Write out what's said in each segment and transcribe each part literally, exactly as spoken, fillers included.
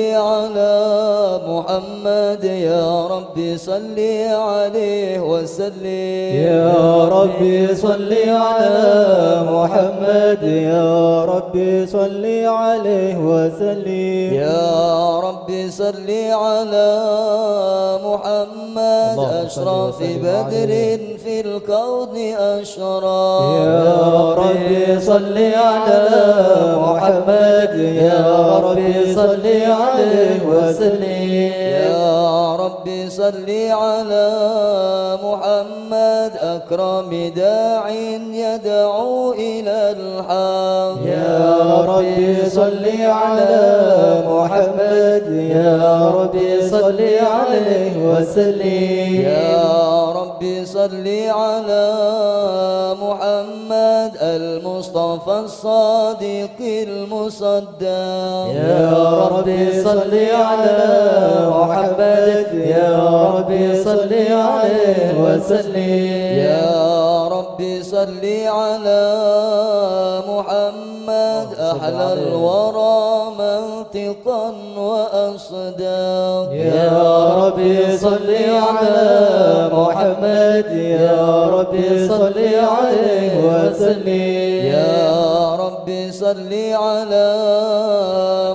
على محمد، يا رب صل عليه وسلم. يا رب صل على محمد، يا رب صل عليه وسلم. يا رب صل على محمد، اللهم صل أشرف وسلم عليه. بدر في الكون أشرق. يا رب صل على محمد، يا رب صل عليه وسلم. يا رب صل على محمد، أكرم داع يدعو إلى الحق. يا رب صل على محمد، يا رب صل عليه وسلم. يا رب صل على محمد، المصطفى الصادق المصدق. يا رب صل على محمد، يا رب صل عليه وسلم. يا رب صل على محمد، اللهم صل أحلى عليه. الورى منطقا وأصدق. يا رب صل على محمد، يا رب صل عليه وسلم. يا رب صل على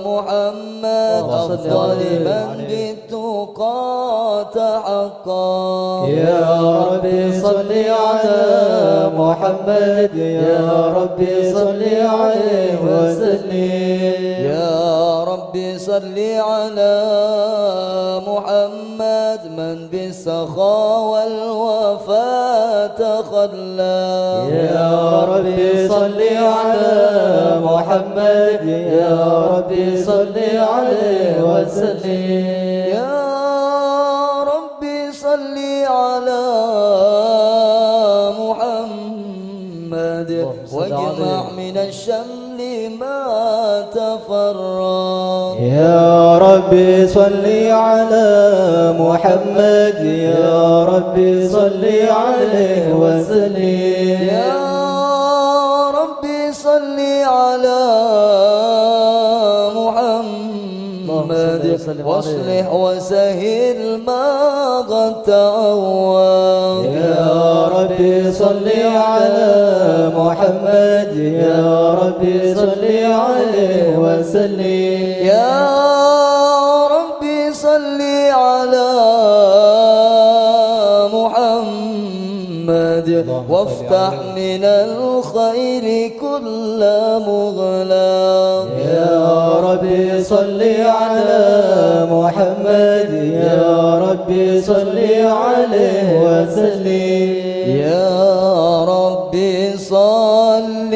محمد، اللهم صل أفضل عليه. من بالتقى تحقق. يا رب صل على محمد، يا رب صل عليه وسلم. يا رب صل على محمد، من بالسخاء والوفاء تخلق. يا رب صل على محمد، يا رب صل عليه وسلم. يا رب صل على محمد، اللهم صل واجمع عليه. من الشمل ما تفرق. يا رب صل على محمد، يا رب صل عليه وسلم. يا رب صل على محمد، اللهم صل وسلم عليه. وأصلح وسهل ما قد تعوق. يا رب صل على محمد، يا رب صل عليه وسلم. يا رب صل على محمد، اللهم صل وافتح عليه. من الخير كل مغلق. يا رب صل على محمد، يا رب صل عليه وسلم. يا رب صل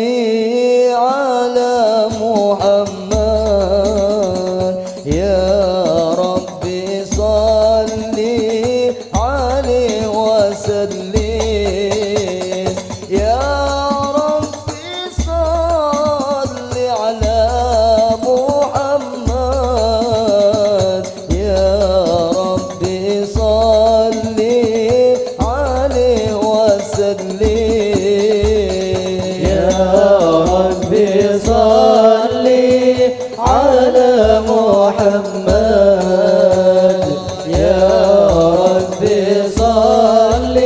على محمد، يا رب صل عليه وسلم. يا رب صل على محمد، يا رب صل عليه وسلم. يا رب صل على محمد، يا رب صل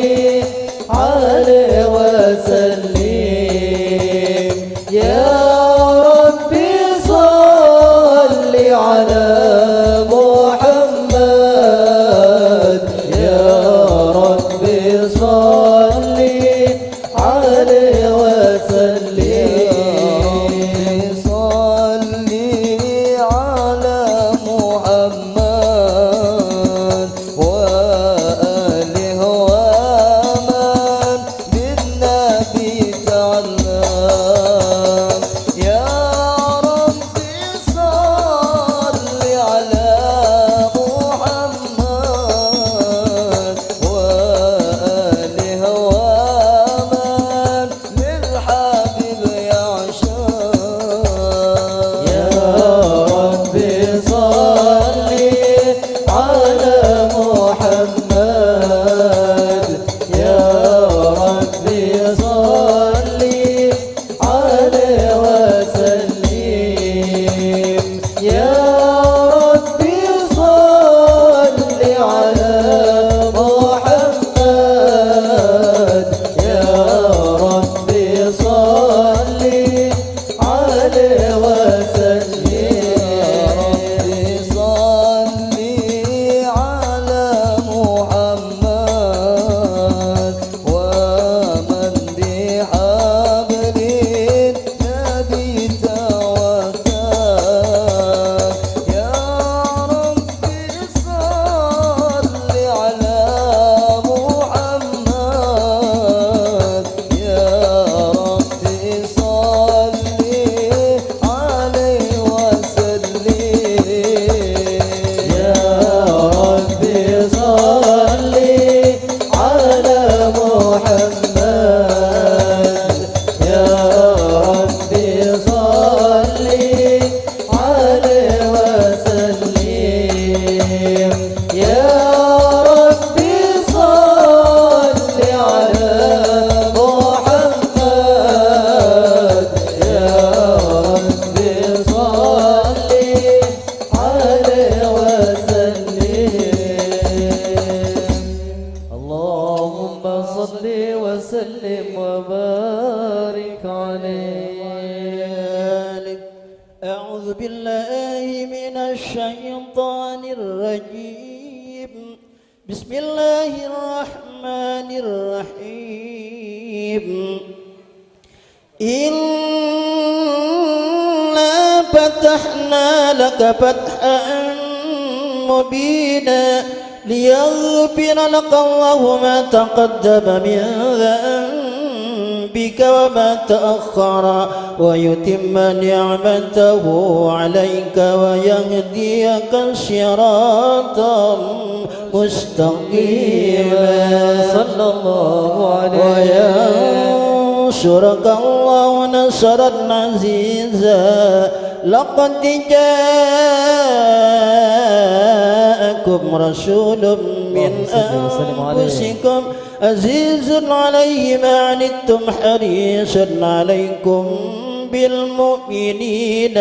عليه وسلم. يا رب صل على محمد، يا رب صل عليه وسلم. صل على محمد. عليه وسلم. اللهم صل وسلم وبارك عليه. أعوذ بالله من الشيطان الرجيم. بسم الله الرحمن الرحيم. إنا فتحنا لك فتحا مبينا ليغفر لك الله ما تقدم من ذنبك وما تأخر ويتم نعمته عليك ويهديك صراطا مستقيما. صلى الله عليه. وينصرك الله نصرا عزيزا. لقد جاءكم رسول من اللهم صل وسلم عليه. أنفسكم عزيز عليه ما عنتم حريص عليكم بالمؤمنين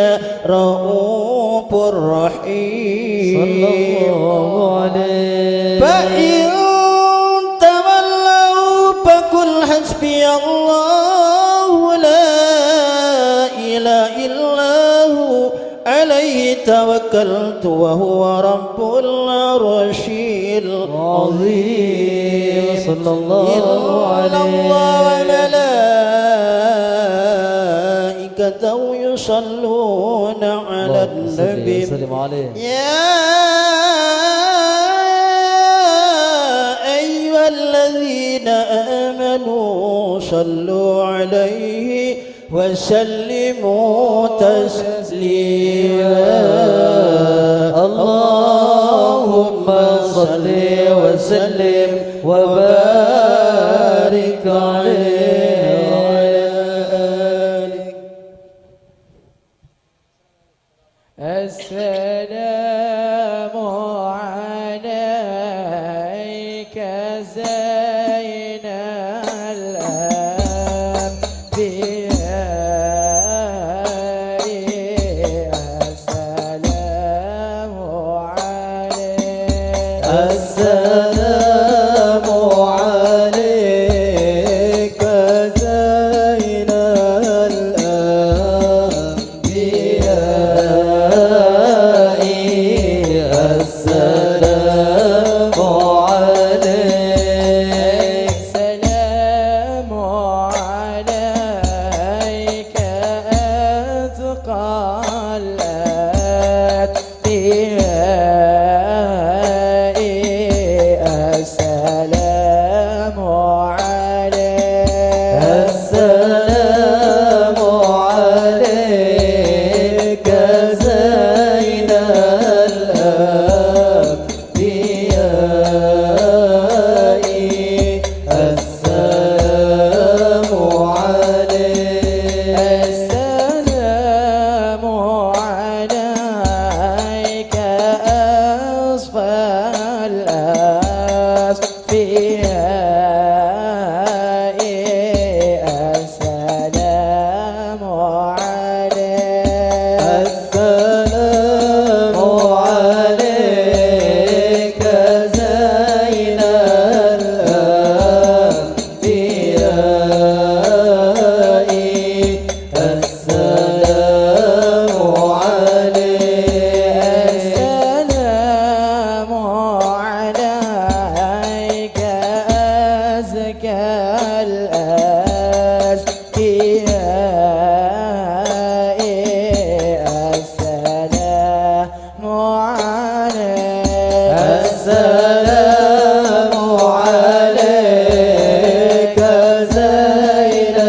رءوف رحيم. صلى الله عليه. فإن تولوا فقل حسبي الله لا إله إلا هو عليه توكلت وهو رب العرش العظيم. صلى الله عليه. إن الله وملائكته يصلون على النبي. اللهم صل وسلم عليه. يا أيها الذين آمنوا صلوا عليه وسلموا تسليما. اللهم صل وسلم وبارك عليه وعلى آله. السلام عليك زين الأنبياء. السلام عليك. السلام عليك زين الأنبياء. السلام عليك. السلام عليك أتقى الأنبياء. السلام عليك. السلام عليك زين الأنبياء. السلام عليك. السلام عليك أصفى الأصفياء. السلام عليك. السلام عليك زين الأنبياء. السلام عليك. السلام عليك أزكى الأزكياء. السلام عليك. السلام عليك زين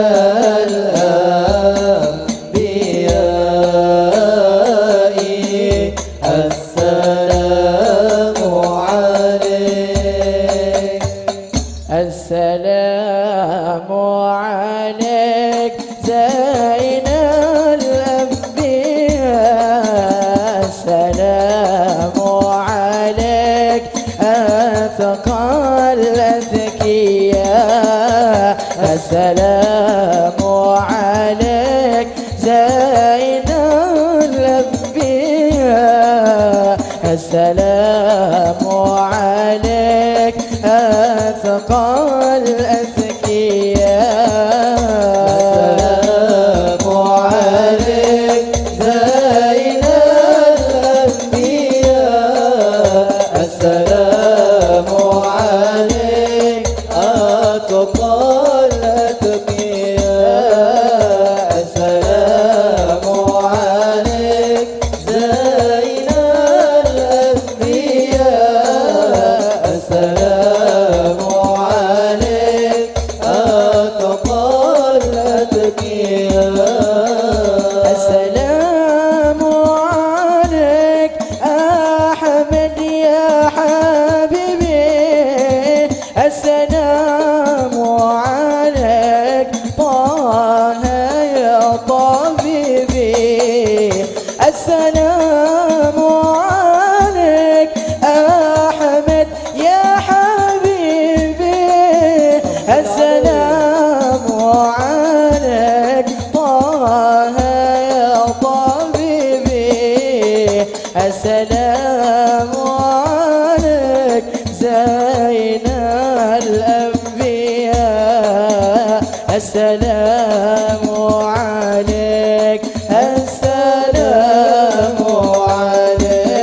الأنبياء. السلام عليك. السلام عليك زين الأنبياء. السلام عليك أتقى الأذكياء. السلام عليك زين الأنبياء. السلام عليك أتقى الأتقياء. السلام عليك زين الأنبياء. السلام عليك أتقى الأتقياء. السلام عليك زين الأنبياء. السلام عليك أتقى الأتقياء. السلام عليك أحمد يا حبيبي. السلام عليك طه يا طبيبي. السلام عليك أحمد يا حبيبي. السلام عليك طه يا طبيبي. السلام عليك زين الأنبياء. السلام عليك. السلام عليك.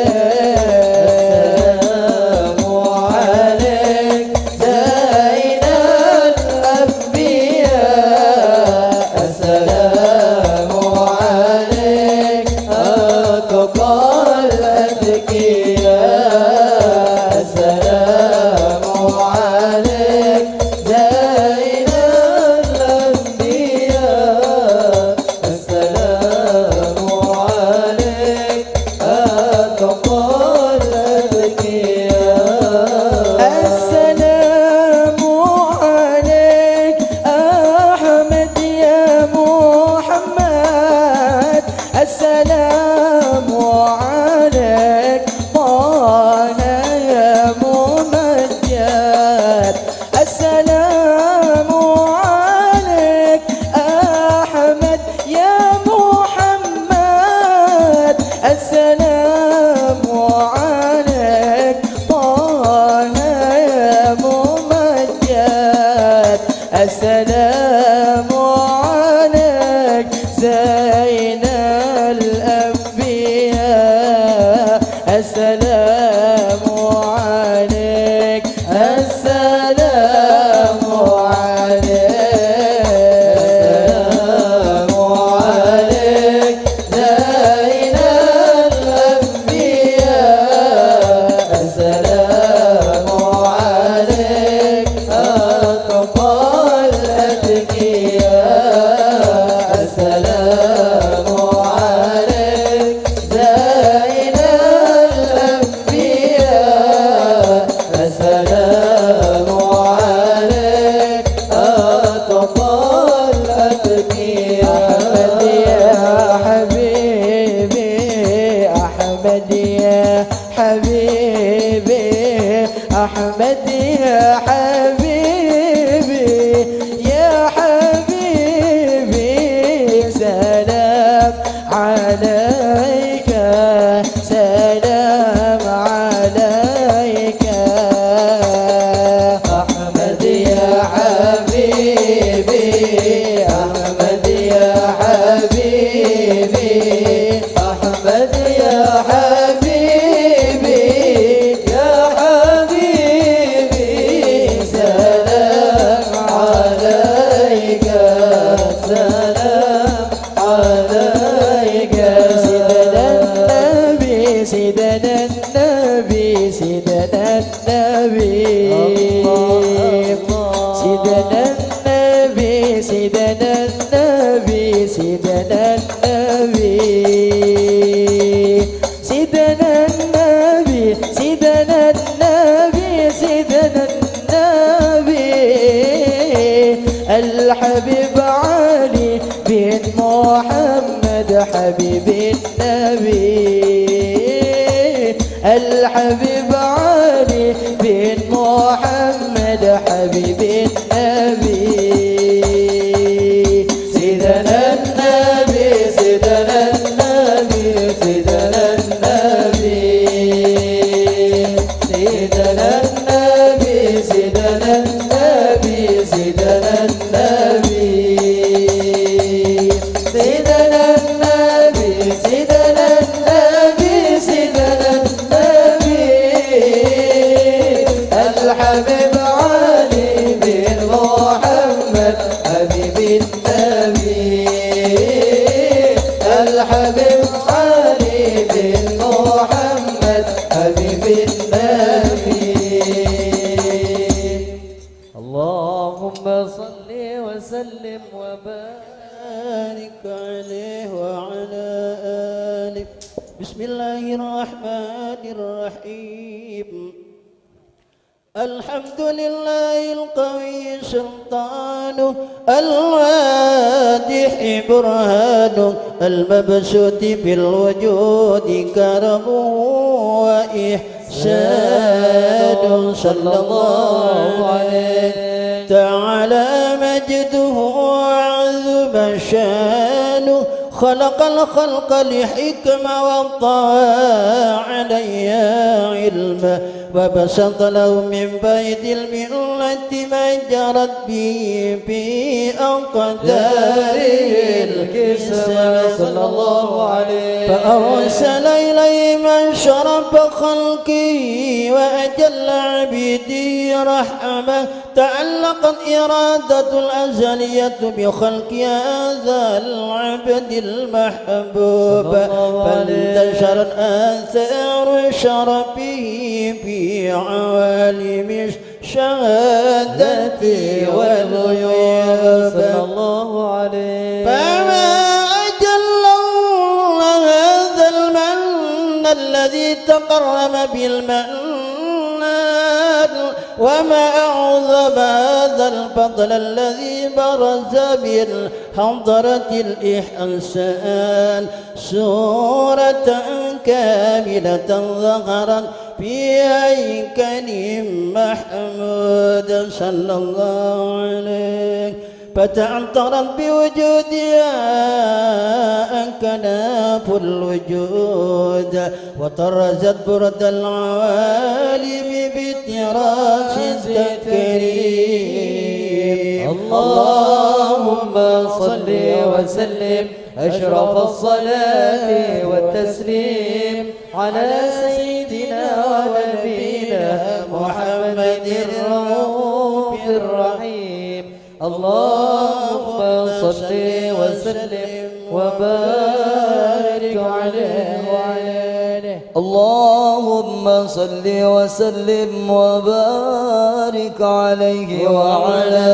السلام عليك زين الأنبياء. السلام عليك أتقى الأتقياء. السلام عليك زين الأنبياء. السلام عليك أتقى الأتقياء. السلام عليك أحمد يا محمد. السلام عليك طه يا ممجد. السلام عليك أحمد يا محمد. السلام عليك طه يا ممجد. السلام عليك زين الأنبياء. السلام عليك. السلام عليك. السلام عليك زين الأنبياء. السلام عليك أتقى الأتقياء. السلام عليك زين الأنبياء. السلام عليك أتقى الأتقياء. أحمد يا حبيبي، أحمد يا حبيبي، أحمد يا حبيبي، يا حبيبي، سلام عليك، سلام عليك. أحمد يا حبيبي، أحمد يا حبيبي، أحمد يا حبيبي، يا حبيبي، سلام عليك، سلام عليك. سيدنا النبي، سيدنا النبي، سيدنا النبي. سيدنا النبي، سيدنا النبي، سيدنا النبي. سيدنا النبي، سيدنا النبي، سيدنا النبي. الحبيب علي بن محمد حبيب النبي. الحبيب علي بن محمد حبيب النبي. سيدنا النبي، سيدنا النبي، سيدنا النبي. الحبيب علي بن محمد حبيب النبي. الحبيب علي بن محمد حبيب النبي. اللهم صل وسلم وبارك عليه وعلى آله. بسم الله الرحمن الرحيم. الحمد لله القوي سلطانه، الواضح برهانه، المبسوط بالوجود كرمه وإحسانه، صلى الله عليه تعالى مجده وعظم شانه، خلق الخلق لحكمة وطوى علي علمه، وبسط له من فيض المنة ما جرت به في أقداره القسمة، صلى الله عليه. فأرسل إليه من شرف خلقه وأجل عبده رحمة، تعلقت إرادة الأزلية بخلق هذا العبد المحبوب، صلى الله عليه. فانتشرت آثار شرفه في عوالم الشهادة والغيوب، صلى الله عليه. فما أجل الله هذا المن الذي تكرم به المنان، وما أعظم هذا الفضل الذي برز بالحضرة الإحسان، صورة كاملة ظهرت في هيكل محمود، صلى الله عليه. فتعطرت بوجودها أكناف الوجود، وطرزت برد العوالم بطراز التكريم. اللهم صل وسلم أشرف الصلاة والتسليم على سيدنا ونبينا محمد الرؤوف الرحيم. اللهم صل وسلم وبارك عليه وعلى آله. اللهم صل وسلم وبارك عليه وعلى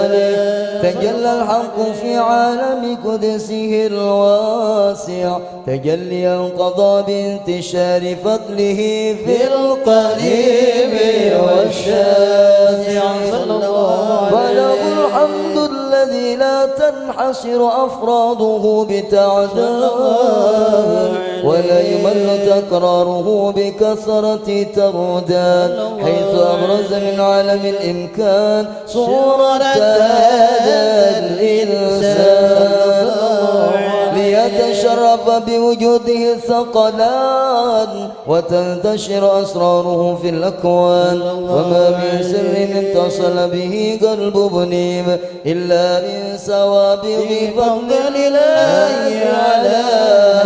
آله. تجلى الحق في عالم قدسه الواسع، تجليا قضى بانتشار فضله في القريب والشاسع. صلى الله عليه. فله الحمد الذي لا تنحصر أفراده بتعداد، ولا يمل تكراره بكثرة ترداد، حيث أبرز من عالم الإمكان صورة هذا الإنسان، ليتشرف بوجوده الثقلان، وتنتشر أسراره في الأكوان، فما من سر اتصل به قلب منيب إلا من سوابغ فضل الله على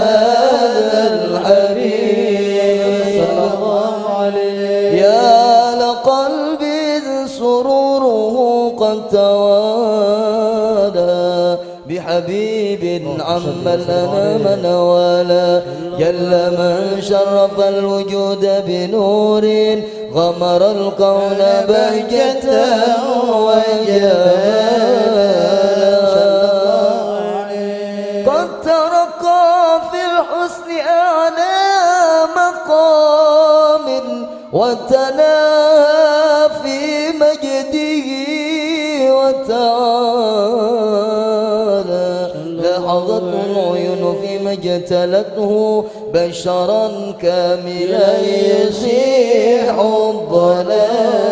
هذا الحبيب. صلى الله عليه. يا لقلبي إذ سروره قد توالى بحبيب عم الأنام نوالا، جل من شرف الوجود بنور غمر الكون بهجة وجمالا. قد ترقى في الحسن أعلى مقام، وتناهى في مجده وتعالى. لاحظته العيون فيما اجتلته، بشرا كاملا يزيح الضلال.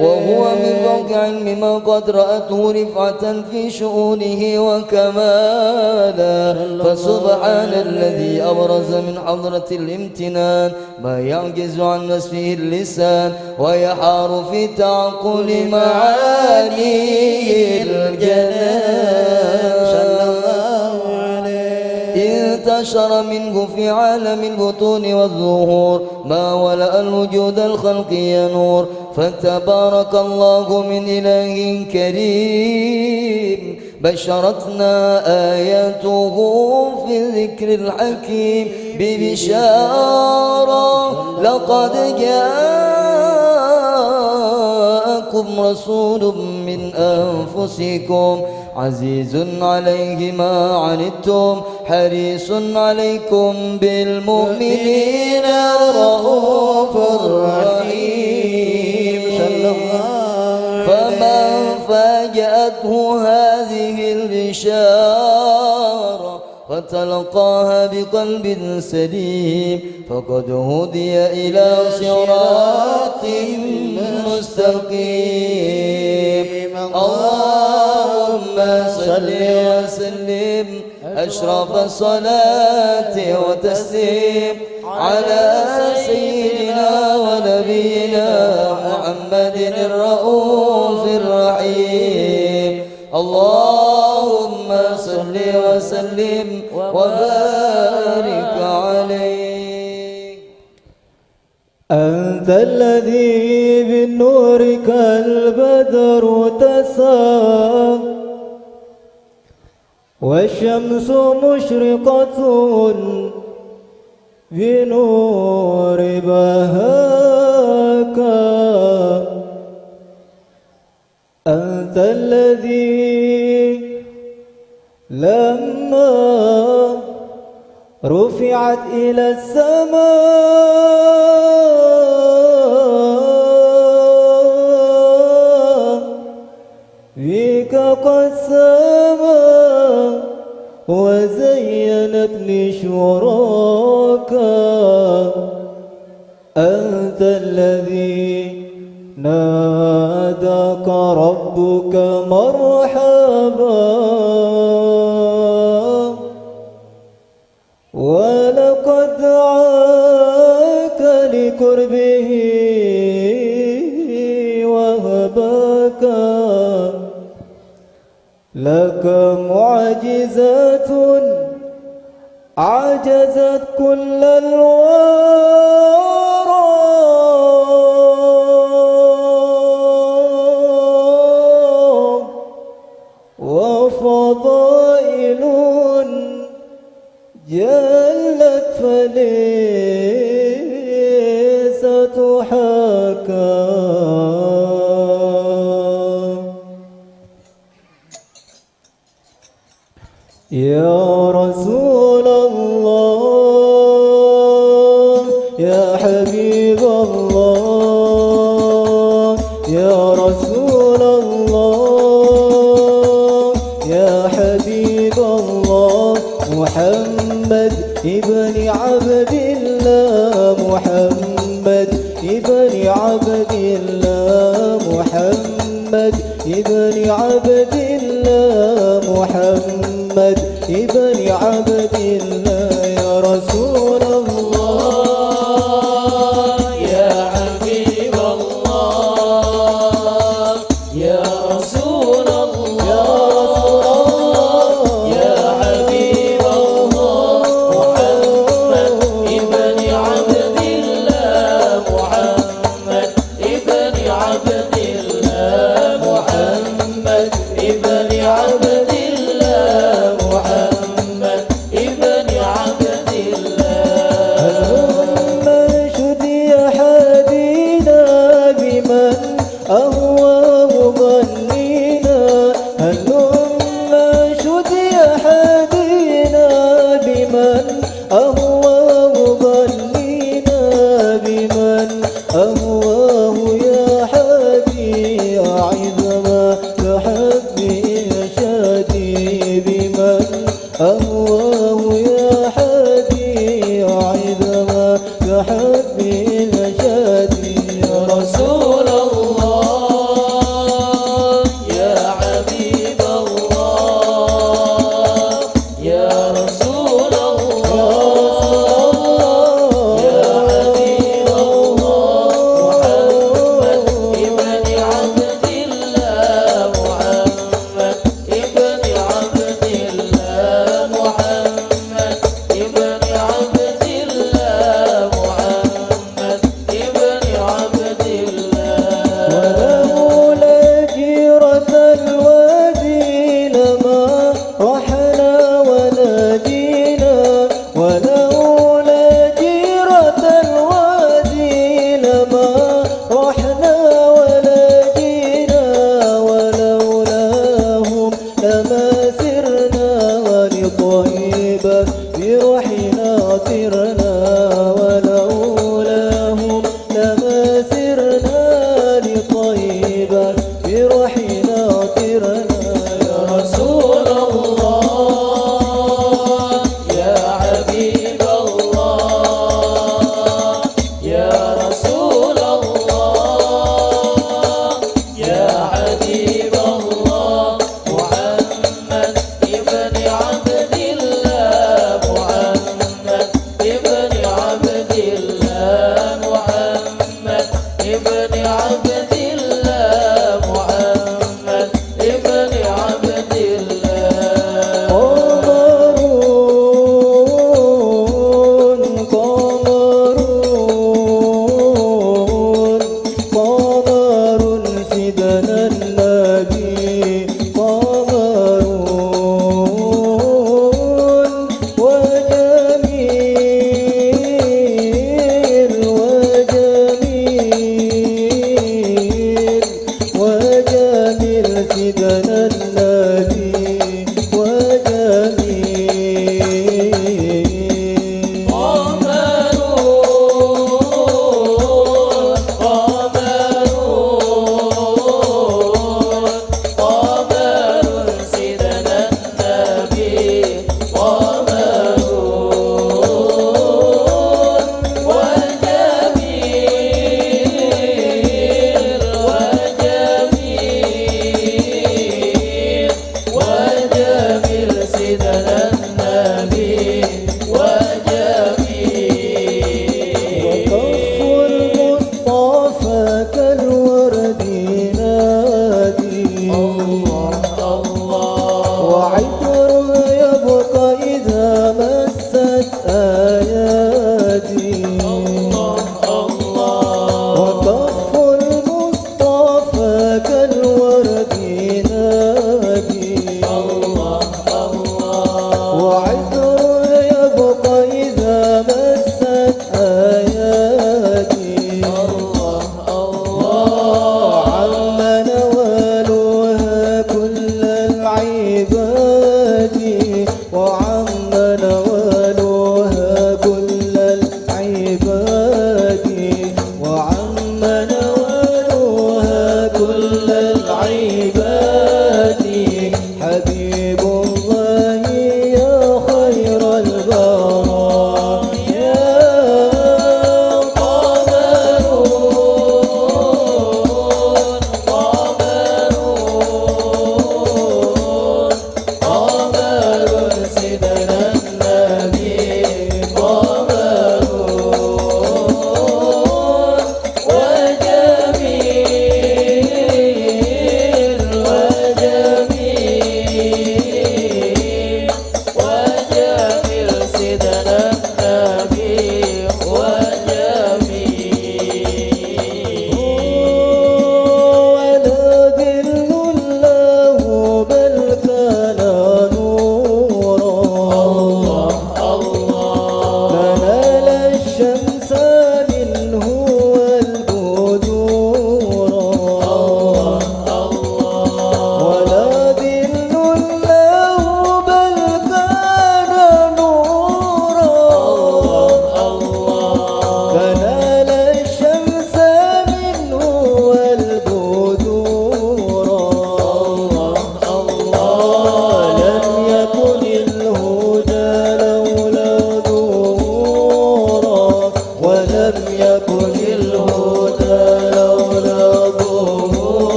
وهو من فوق علم ما قد رأته رفعة في شؤونه وكمالا. فسبحان الذي أبرز من حضرة الامتنان ما يعجز عن وصفه اللسان، ويحار في تعقل معانيه الجنان. إذ بشر منه في عالم البطون والظهور، ما ولأ الوجود الخلقي نور، فتبارك الله من إله كريم، بشرتنا آياته في الذكر الحكيم ببشارة، لقد جاءكم رسول من أنفسكم عزيز عليه ما عنتم حريص عليكم بالمؤمنين رءوف رحيم. فمن فاجأته هذه البشارى فتلقاها بقلب سليم فقد هدي إلى صراط مستقيم. اللهم صل وسلم أشرف الصلاة والتسليم على سيدنا ونبينا محمد الرؤوف الرحيم. اللهم صل وسلم وبارك عليه. أنت الذي بنورك البدر تسعى، والشمس مشرقة بنور بهاك. أنت الذي لما رفعت إلى السماء بك قد سما وزينت مشوارك. أنت الذي ناداك ربك مرحبا، ولقد دعاك لقربه وهباك. لك معجزات عجزت كل الورى، وفضائل جلت فليس تحاكى. يا رسول الله، يا حبيب الله، يا رسول الله، يا حبيب الله، محمد ابن عبد الله، محمد ابن عبد الله، محمد ابن عبد الله، محمد ابن عبد الله، يا رسول الله، يا حبيب الله، يا رسول الله، يا حبيب الله، محمد ابن عبد الله، محمد ابن عبد الله، محمد ابن عبد الله، محمد ابن عبد الله. هلم انشد يا حادينا بمن أهواه غنينا، هلم انشد يا حادينا بمن أهواه غنينا، بمن أهواه يا حادي عظما كحب إرشادي، بمن أهواه يا حادي عظما كحب إرشادي. يا رسول الله، يا حبيب الله، يا رسول الله، يا حبيب الله، محمد ابن عبد الله، محمد ابن عبد الله، محمد ابن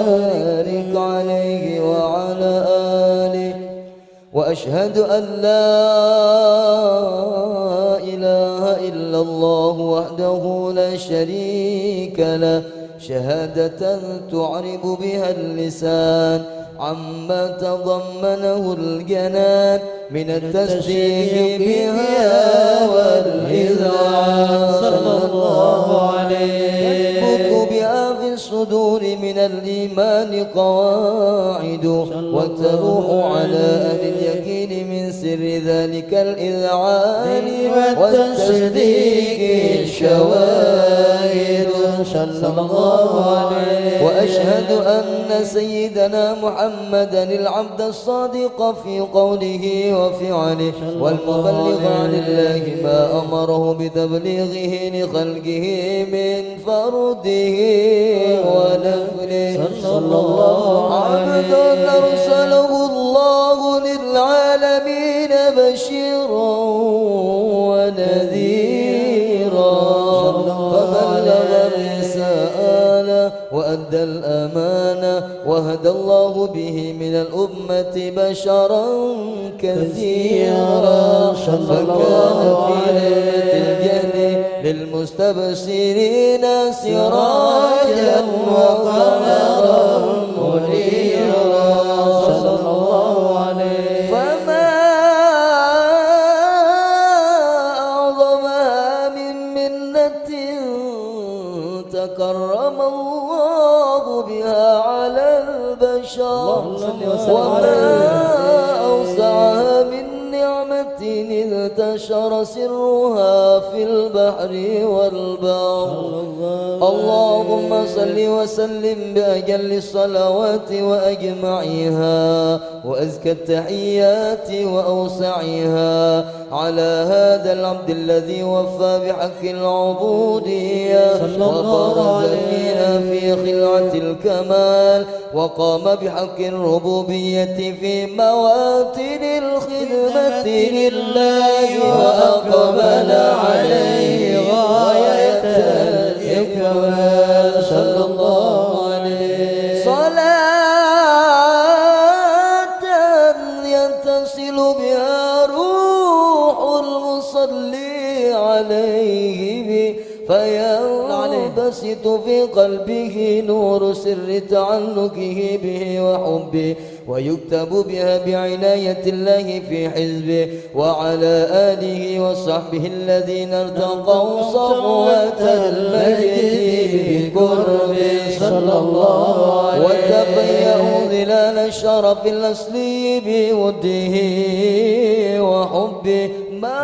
وبارك عليه وعلى آله. وأشهد أن لا إله إلا الله وحده لا شريك له، شهادة تعرب بها اللسان عما تضمنه الجنان من التصديق بها والإذعان. صلى الله عليه. تثبت بها في الصدور من الإيمان قواعد، وتلوح على أهل اليقين من سر ذلك الإذعان والتصديق شواهد. صلى الله عليه. وأشهد أن سيدنا محمدا العبد الصادق في قوله وفعله، والمبلغ عن الله ما أمره بتبليغه لخلقه من فرده ونفله. صلى الله عليه. عبدا أرسله الله للعالمين بشيرا ونذيرا، فبلغ الرسالة وأدى الأمانة، وهدى الله به من الأمة بشرا كثيرا، فكان في ليلة الجهل للمستبشرين سراجا وقمرا منيرا. صلى الله عليه. فما أعظمها من منة تكرم الله بها على البشر، اللهم صل وما عليه. أوسعها من نعمة انتشر سرها في البحر والبر. اللهم صل وسلم بأجل الصلوات وأجمعها وأزكى التحيات وأوسعها على هذا العبد الذي وفى بحق العبودية، صلى الله عليه، وبرز فيها في خلعة الكمال، وقام بحق الربوبية في مواطن الخدمة لله، وأقبل عليه غاية الإقبال. صلى الله عليه. صلاة يتصل بها روح المصلي عليه، فينبسط في قلبه نور سر تعلقه به وحبه، ويكتب بها بعناية الله في حزبه، وعلى آله وصحبه الذين ارتقوا صفوة المجد بقربه، صلى الله عليه، وتفيأوا ظلال الشرف الأصلي بوده وحبه، ما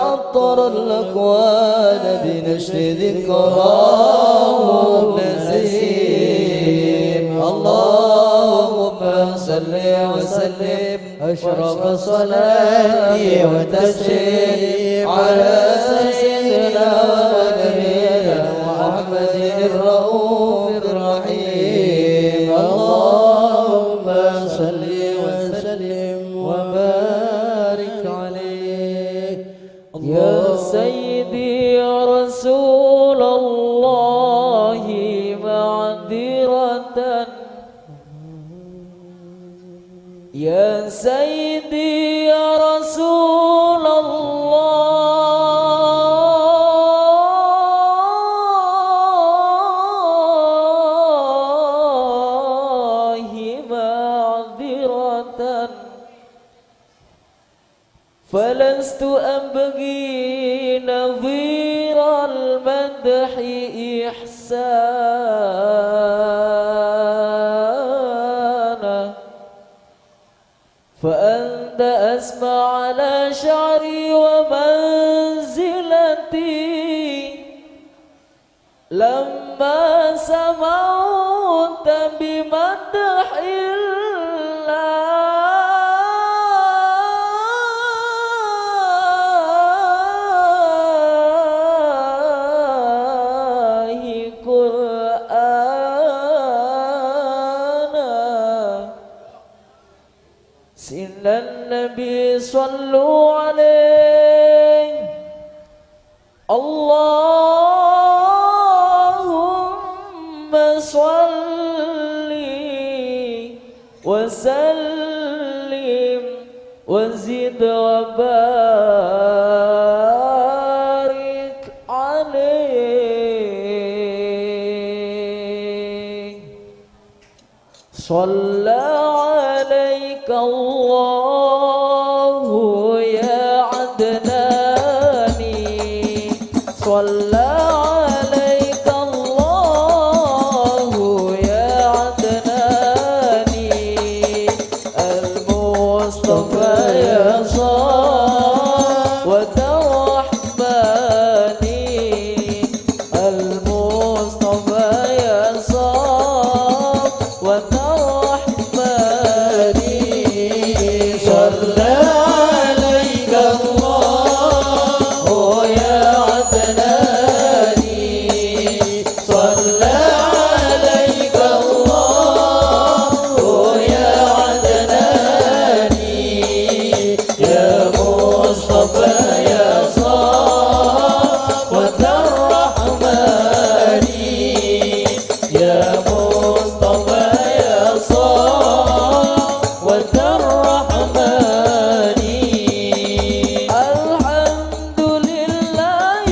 عطر الأكوان بنشر ذكراه النسيم. اللهم صل وسلم أشرف الصلاة والتسليم على سيدنا ونبينا محمد الرؤوف الرحيم. اللهم صل وسلم وبارك عليه. يا سيدي يا رسول الله، معذرة. يا سيدي يا رسول الله، معذرة، فلست أبغي نظير المدح إحسانا، فأنت أسمى على شعري ومنزلتي. لما سموت بمدح الله قرآنا، سيدنا النبي صلوا عليه. اللهم صل وسلم وزد وبارك عليه. صلى عليك الله يا عدناني، صلى عليك الله يا عدناني، المصطفى يا صفوة الرحمن. المصطفى يا صفوة الرحمن، صلى عليك الله يا عدناني، صلى عليك الله يا عدناني. يا مصطفى يا صفوة الرحمن، يا مصطفى يا صفوة الرحمن. الحمد لله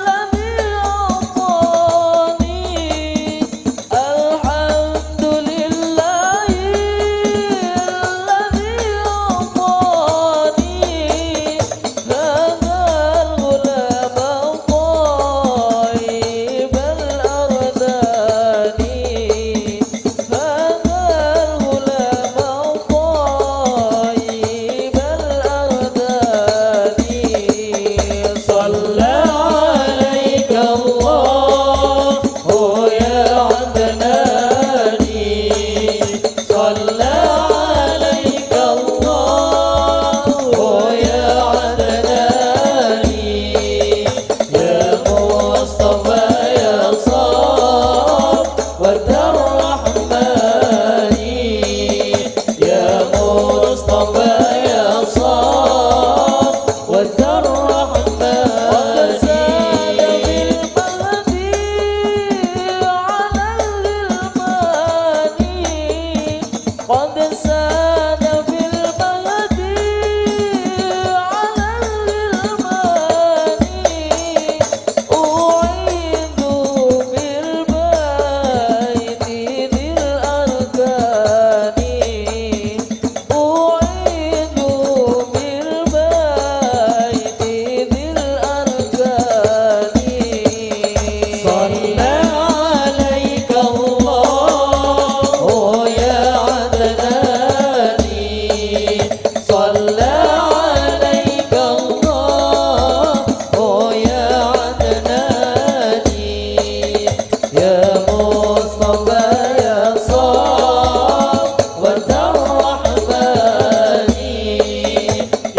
الذي أعطاني الحمد لله الذي أعطاني هذا الغلام الطيب الأرداني، هذا الغلام الطيب الأرداني. صلى عليك الله يا عدناني، صلى عليك الله يا عدناني، يا مصطفى يا صفوة الرحمن، يا مصطفى يا صفوة الرحمن. قد زاد في المهدي على الغلمان، قد زاد في المهدي على الغلمان، أعيذ بالبيت ذي الأركان، أعيذ بالبيت ذي الأركان. صلى عليك الله يا عدناني، صلى عليك الله يا عدناني، يا مصطفى يا صفوة الرحمن،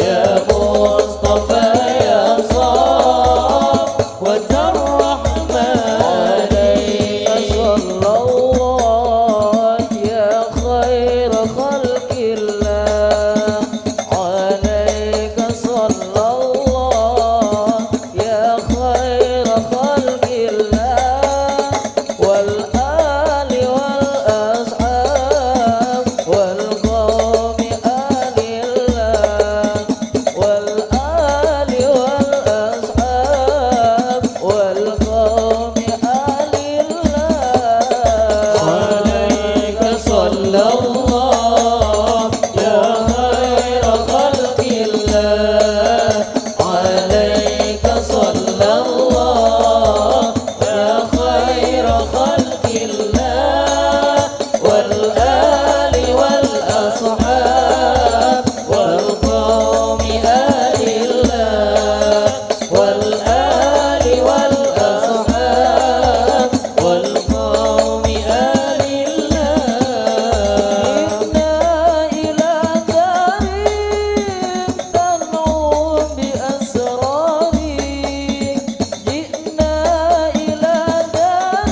يا مصطفى يا صفوة الرحمن. عليك صلى الله يا خير خلق الله، عليك صلى الله يا خير خلق الله، والآل والأصحاب والقوم آل الله، والآل والأصحاب والقوم آل الله. عليك صلى الله يا خير خلق الله، عليك صلى الله يا خير خلق الله، والآل والأصحاب والقوم آل الله، والآل والأصحاب والقوم آل الله. جئنا إلى دار تنعم بأسرار، جئنا إلى دار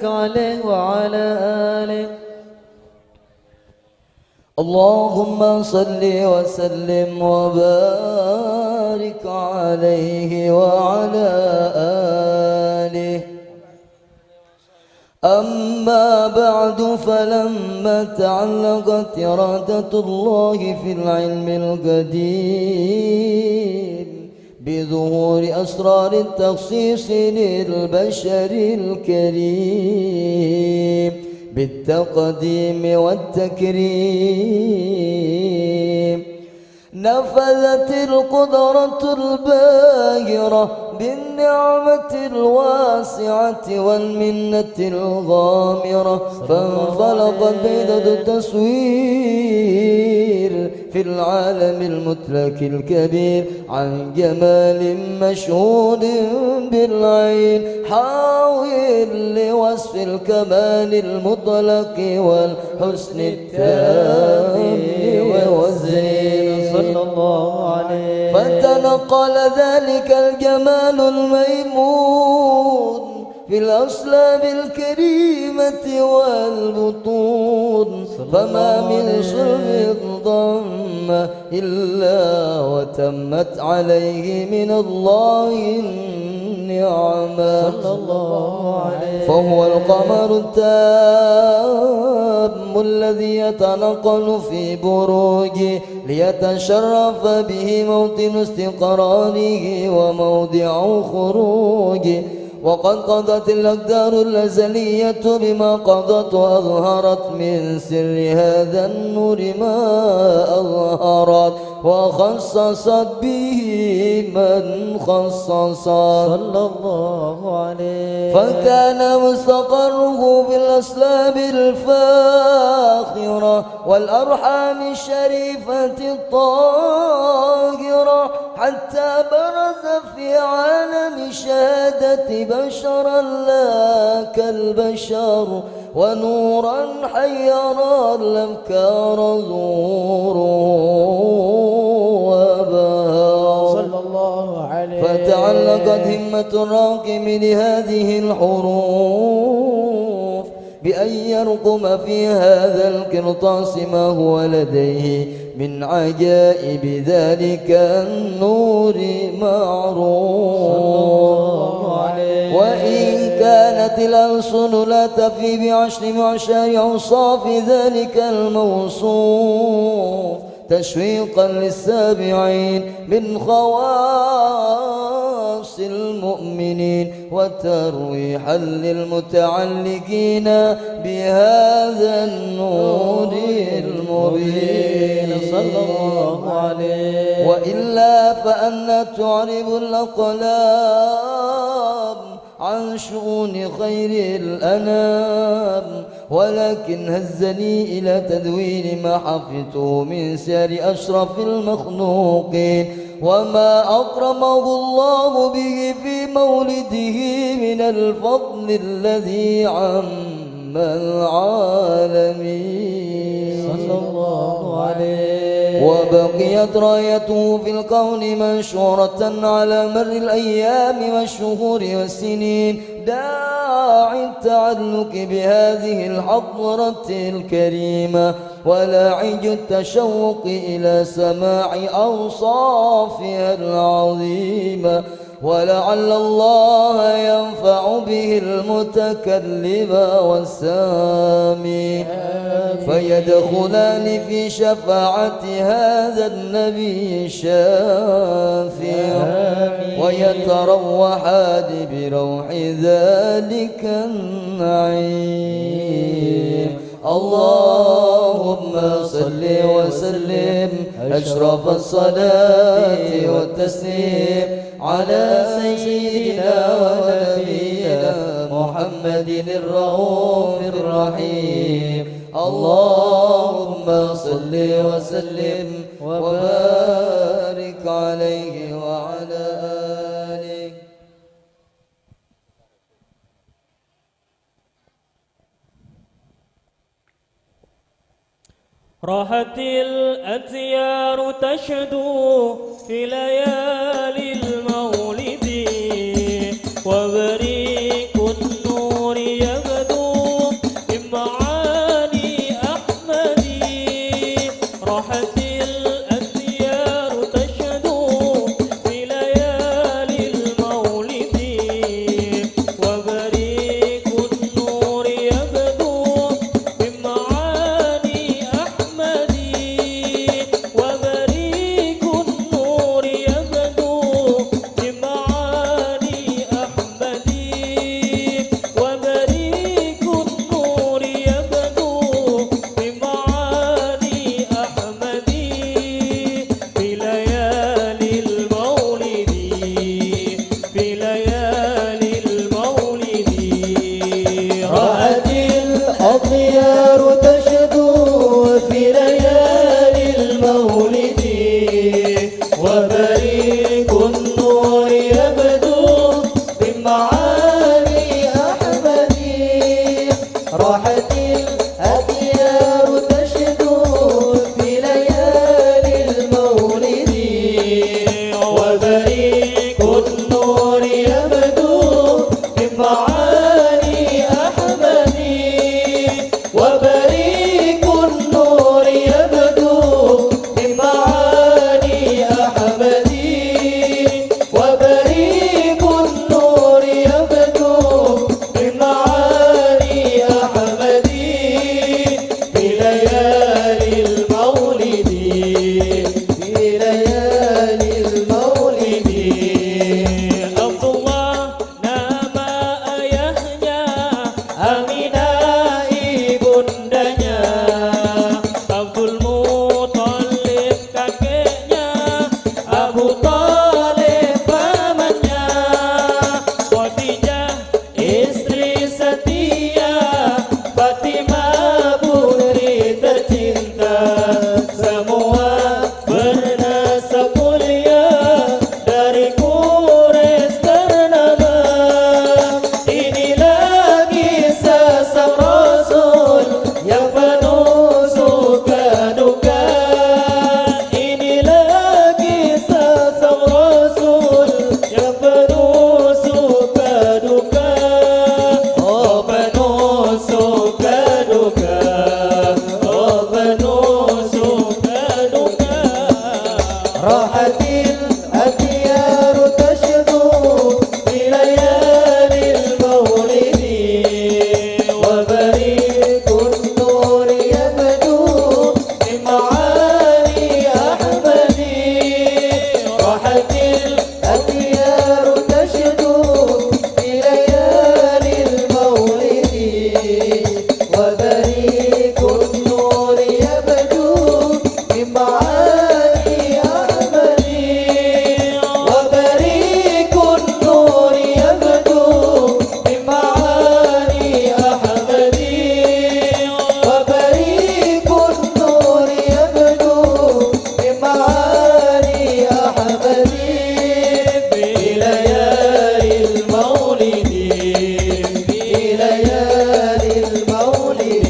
عليه وعلى آله. اللهم صل وسلم وبارك عليه وعلى آله. أما بعد، فلما تعلقت إرادة الله في العلم القديم بظهور أسرار التخصيص للبشر الكريم بالتقديم والتكريم، نفذت القدرة الباهرة بالنعمة الواسعة والمنة الغامرة، فانفلقت بيضة التصوير في العالم المطلق الكبير عن جمال مشهود بالعين، حاوي لوصف الكمال المطلق والحسن التام والزين. صلى الله عليه. فتنقل ذلك الجمال الميمون في الأصلاب الكريمة والبطون، فما من صلب ضم إلا وتمت عليه من الله النعمة. صلى الله عليه. فهو القمر التام الذي يتنقل في بروجه ليتشرف به موطن استقراره وموضع خروجه. وقد قضت الأقدار الأزلية بما قضت، وأظهرت من سر هذا النور ما أظهرت، وخصصت به من خصصت. صلى الله عليه. فكان مستقره في الأصلاب الفاخرة والأرحام الشريفة الطاهرة، حتى برز في عالم الشهادة بشرا لا كالبشر، ونورا حير الأفكار ظهوره وأبهر. صلى الله عليه. فتعلقت همة الراقم لهذه الحروف بأن يرقم في هذا القرطاس ما هو لديه من عجائب ذلك النور معروف. صلى الله عليه. وإن كانت الألسن لا تفي بعشر معشار أوصاف ذلك الموصوف، تشويقا للسامعين من خواص المؤمنين، وترويحا للمتعلقين بهذا النور المبين. صلى الله عليه. وإلا فأنى تعرب الأقلام عن شؤون خير الأنام، ولكن هزني إلى تدوين ما حفظته من سير أشرف المخلوقين، وما أكرمه الله به في مولده من الفضل الذي عم العالمين. صلى الله عليه. وبقيت رايته في الكون منشورة على مر الأيام والشهور والسنين، داعي التعلق بهذه الحضرة الكريمة، ولاعج التشوق إلى سماع أوصافها العظيمة، ولعل الله ينفع به المتكلم والسامع، فيدخلان في شفاعة هذا النبي الشافع، ويتروحان بروح ذلك النعيم. اللهم صل وسلم أشرف الصلاة والتسليم على سيدنا ونبينا محمد الرؤوف الرحيم. اللهم صل وسلم وبارك عليه وعلى آله. راحت الأطيار تشدو في ليالي المولد، وبريق النور يغدو راحت الأطيار تشدو في ليالي المولد، وبريق النور يبدو من معاني أحمد، وبريق النور يبدو من معاني أحمد، وبريق النور يبدو من معاني أحمد في ليالي المولد، في ليالي المولد. Abdullah nama ayahnya, Aminah ibundanya, Abdul Muthalib kakeknya, Abu Thalib pamannya, Khadijah istri setia, Fatimah putri tercinta, semua bernasab mulia, dari Quraisy ternama. Inilah kisah sang Rasul yang penuh suka duka. Inilah kisah sang Rasul yang penuh suka duka. Oh, penuh suka duka. Oh, penuh suka duka. راحت الأطيار تشدو في ليالي المولد، وبريق النور يبدو من معاني أحمد. راحت الأطيار تشدو في ليالي المولد، وبريق النور يبدو من معاني أحمد، وبريق النور يبدو من معاني أحمد، وبريق النور يبدو من معاني أحمد في ليالي المولد، في ليالي المولد.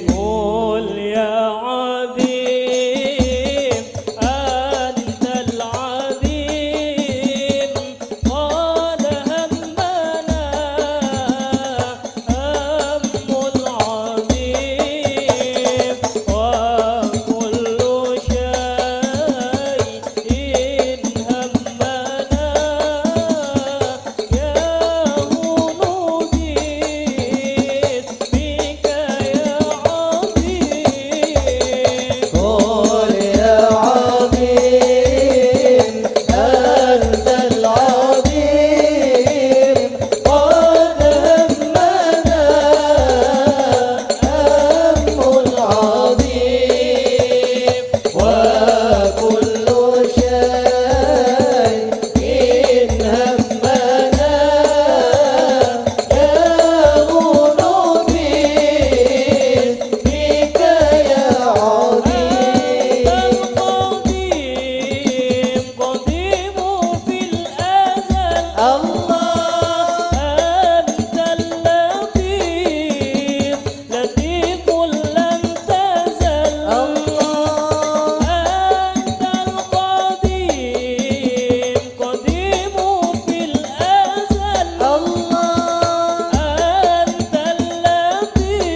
قل يا عظيم أنت العظيم، قد همنا هم العظيم، وكل شيء همنا يهون باسمك يا عظيم. قل يا عظيم أنت العظيم، قد همنا هم العظيم، وكل شيء همنا يهون باسمك يا عظيم. أنت القديم، قديم في الأزل. الله. أنت اللطيف، لطيف لم تزل. الله. أنت القديم، قديم في الأزل. الله. أنت اللطيف،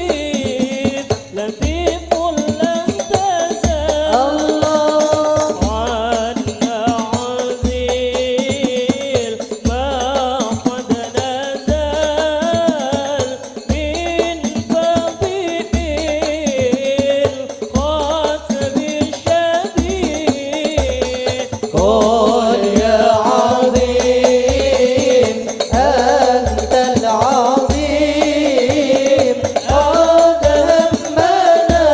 لطيف لم تزل. الله. عنا عزيز ما قد نزل من فضيح القاسم الشديد. قل يا عظيم أنت العظيم، قد همنا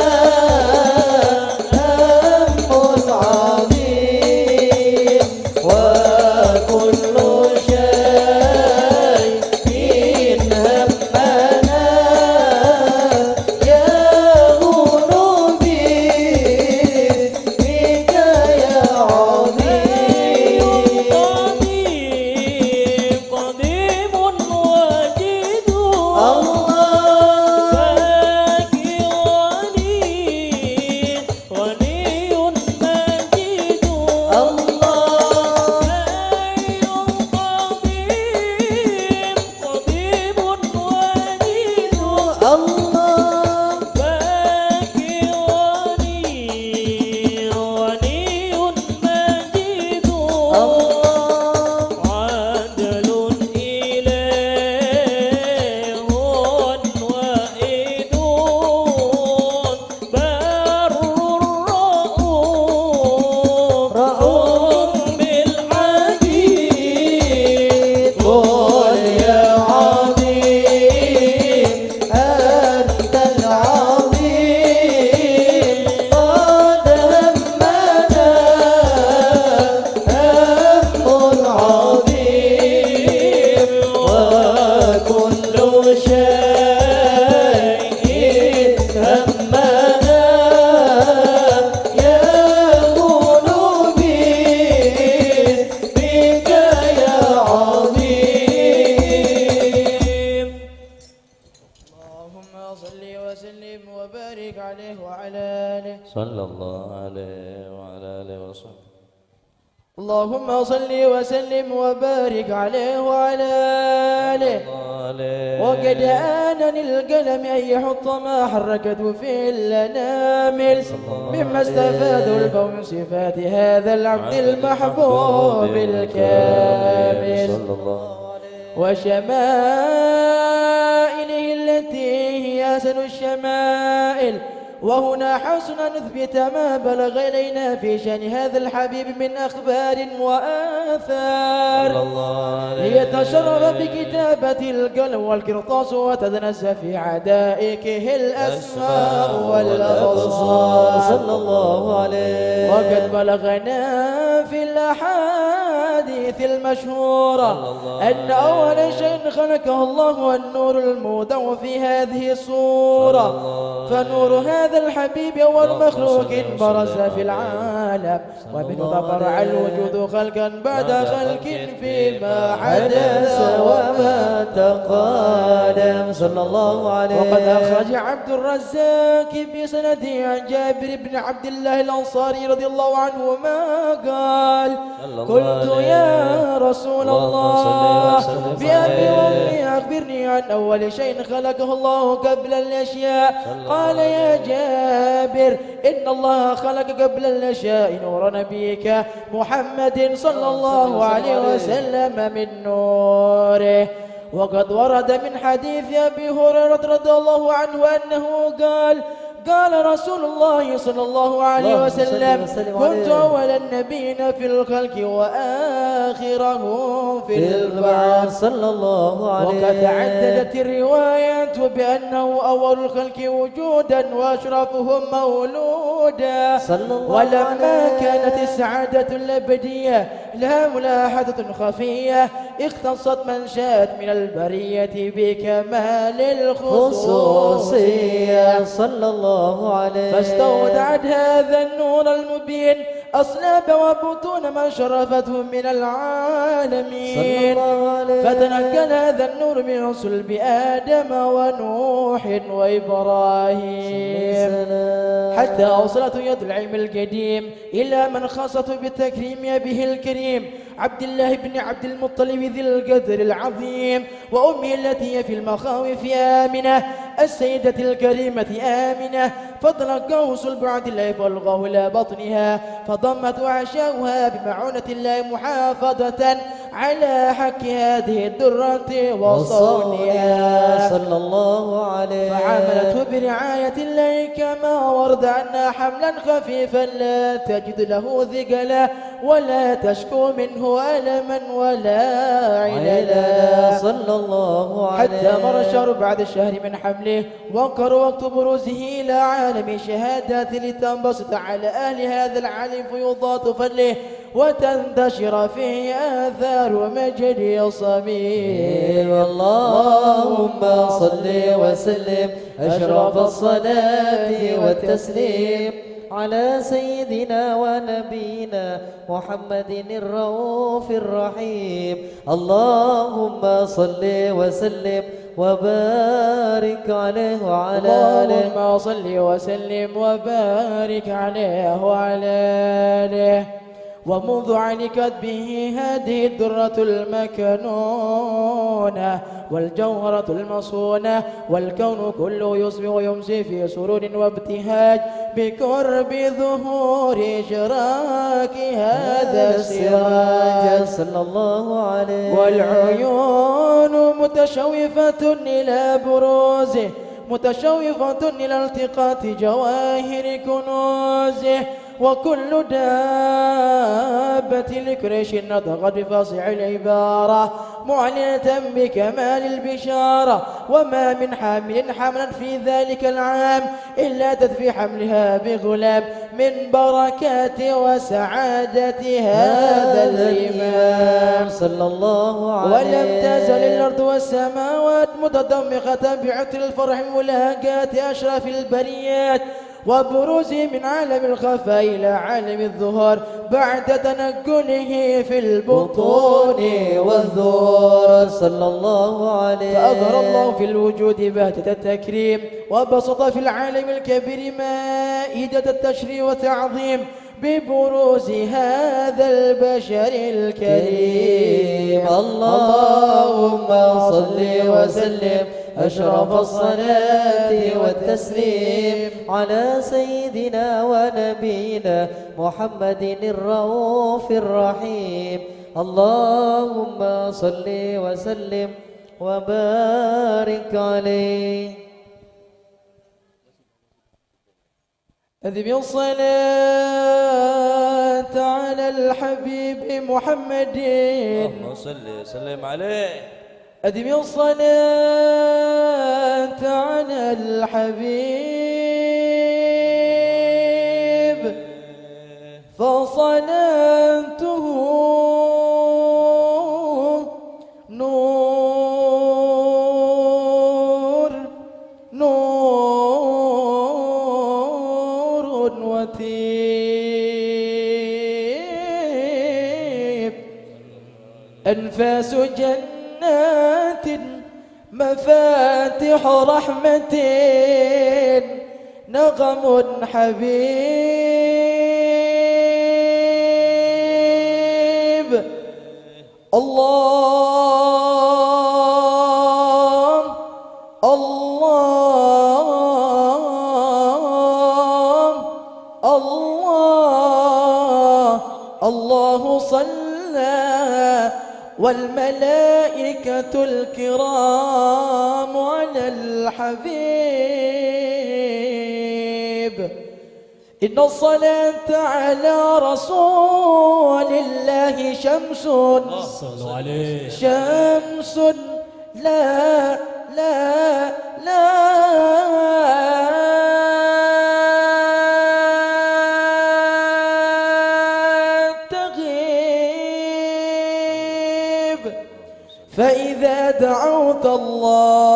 هم العظيم، وكل شيء همنا يهون باسمك يا عظيم. قديم، قديم واجد. الله. شيء همنا يهون باسمك يا عظيم. اللهم صل وسلم وبارك عليه وعلى آله. صلى الله عليه وعلى آله وصحبه. اللهم صل وسلم وبارك عليه وعلى آله. وقد آن للقلم أن يحط ما حركته في الأنامل مما استفاده الفهم من صفات هذا العبد المحبوب الكامل. صلى الله عليه وشمائله التي هي أحسن الشمائل. وهنا حرصنا أن نثبت ما بلغ إلينا في شأن هذا الحبيب من أخبار وآثار. صلى الله عليه. ليتشرف بكتابة القلم والقرطاس وتتنزه في حدائقه الأسماء والأبصار. صلى الله عليه. وقد بلغنا في الأحاديث المشهورة صلى الله أن أول شيء خلقه الله النور المودع في هذه الصورة. صلى الله فنور هذا الحبيب أول اللهم مخلوق صل وسلم برز في عليه. العالم. صلى ومنه الله تفرع عليه. الوجود خلقا بعد بعد خلق خلق فيما فيما حدث حدث وما وما تقدم. صلى الله عليه. وقد أخرج عبد الرزاق بسنده عن جابر بن عبد الله الأنصاري رضي الله عنهما قال: صلى الله قلت: عليه. يا رسول اللهم صل الله، وسلم بأبي عليه. وأمي، أخبرني عن أول شيء خلقه الله قبل الأشياء. صلى الله قال: يا عليه. جابر، إن الله خلق قبل الأشياء نور نبيك محمد صلى الله عليه وسلم من نوره. وقد ورد من حديث أبي هريرة رضي الله عنه أنه قال: قال رسول الله صلى الله عليه اللهم صل وسلم: وسلم كنت عليه. أول النبيين في الخلق وآخرهم في في البعث. البعث. صلى الله عليه. وقد تعددت الروايات بأنه أول الخلق وجودا وأشرفهم مولودا. صلى الله ولما عليه. كانت السعادة الأبدية لها ملاحظة خفية، اختصت من شاءت من البرية بكمال الخصوصية. خصوصية. صلى الله عليه. فاستودعت هذا النور المبين أصلاب وبطون من شرفتهم من العالمين. صلى الله عليه. فتنقل هذا النور من صلب آدم ونوح وإبراهيم. صلى الله عليه. حتى أوصلته يد العلم القديم إلى من خصته بالتكريم به الكريم عبد الله بن عبد المطلب ذي القدر العظيم، وأمه التي هي في المخاوف آمنة، السيدة الكريمة آمنة، فتلقاه صلب عبد الله فألقاه إلى بطنها، فضمته أحشاؤها بمعونة الله محافظة على حق هذه الدرة وصونها. وصونها، صلى الله عليه. فعاملته برعاية الله كما ورد عنها حملا خفيفا لا تجد له ثقلا، ولا تشكو منه ألما ولا عللا. عللا، صلى الله عليه. حتى مر الشهر بعد الشهر من حمله، وانقضى وقت بروزه إلى عالم الشهادات، لتنبسط على أهل هذا العالم فيوضات فضله، وتنتشر فيه آثار مجده الصميم. اللهم صل وسلم أشرف الصلاة والتسليم على سيدنا ونبينا محمد الرؤوف الرحيم. اللهم صل وسلم وبارك عليه وعلى آله. اللهم صل وسلم وبارك عليه وعلى آله. ومنذ علقت به هذه الدرة المكنونة والجوهرة المصونة، والكون كله يصبح ويمسي في سرور وابتهاج بقرب ظهور إشراق هذا السراج. صلى الله عليه. والعيون متشوفة إلى بروزه، متشوفة إلى التقاط جواهر كنوزه، وكل دابة لقريش نطقت بفصيح العبارة معلنة بكمال البشارة، وما من حامل حملت في ذلك العام إلا أتت في حملها بغلام من بركات وسعادة هذا الإمام. صلى الله عليه. ولم تزل الأرض والسماوات متضمخة بعطر الفرح وملاقاة أشرف البريات وبروزه من عالم الخفاء إلى عالم الظهور بعد تنقله في البطون والظهور. صلى الله عليه. فأظهر الله في الوجود بهجة التكريم، وبسط في العالم الكبير مائدة التشريف والتعظيم ببروز هذا البشر الكريم. اللهم صل وسلم أشرف الصلاة والتسليم على سيدنا ونبينا محمد الرؤوف الرحيم. اللهم صل وسلم وبارك عليه. أدم الصلاة على الحبيب محمد. اللهم صل وسلم عليه. أدم الصلاة على الحبيب، فصلاته نور، نور وطيب. أنفاس جنات مفاتح رحمة نغم حبيب. الله، الله، الله، الله صلى والملائكة الكرام على الحبيب. إن الصلاة على رسول الله شمس. صلوا عليه. شمس لا، لا، لا تغيب. فإذا دعوت الله،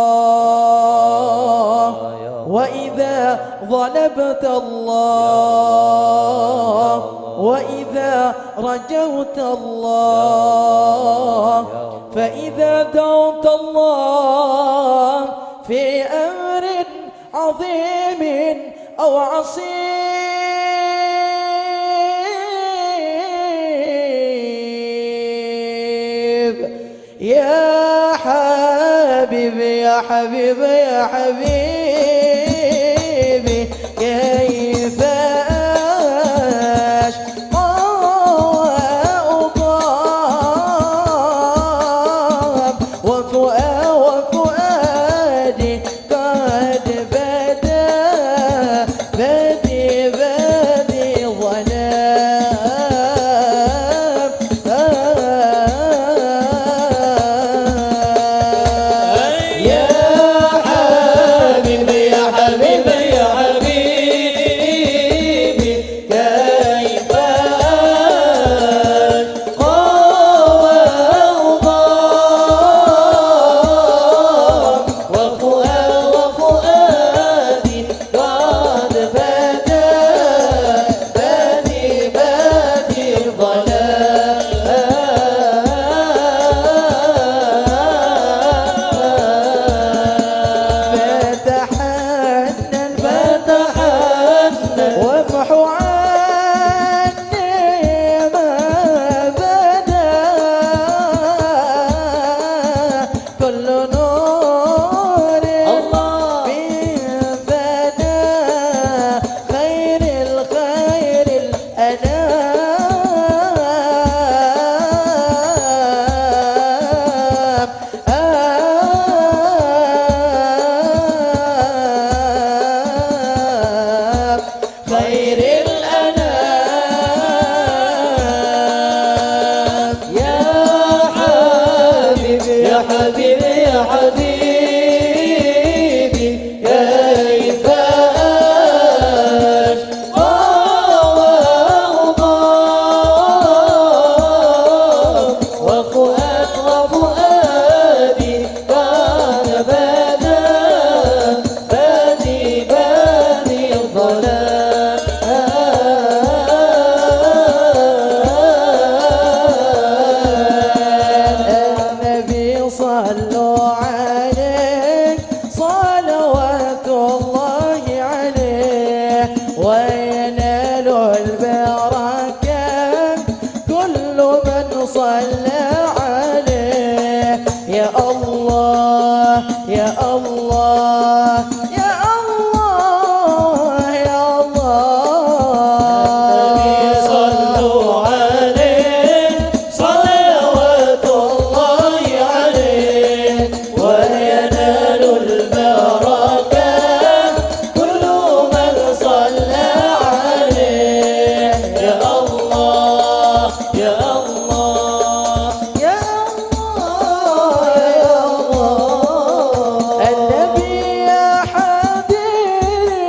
وإذا طلبت الله، وإذا رجوت الله، فإذا دعوت الله في أمر عظيم أو عصيب. يا حبيبي، يا حبيبي، يا حبيبي، كيف أشقى وأضام وفؤا-، وفؤادي قد بدا بدي بدي ظلام. يا حبيبي يا الله، يا الله، يا الله. النبي صلوا عليه صلوات الله عليه، وينال البركة كل من صلى عليه. يا الله، يا الله، يا الله، يا الله. النبي يا حاضرين،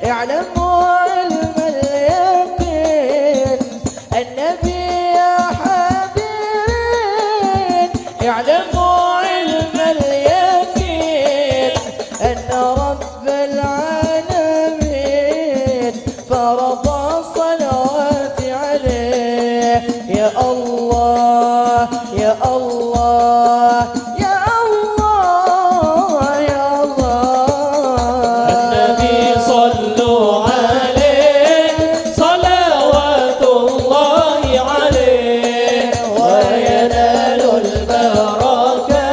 اعلموا علم اليقين. النبي يا حاضرين، اعلموا علم اليقين، أن رب العالمين فرض الصلوات عليه. يا الله، يا الله، يا الله، يا الله. النبي صلوا عليه صلوات الله عليه، وينال البركة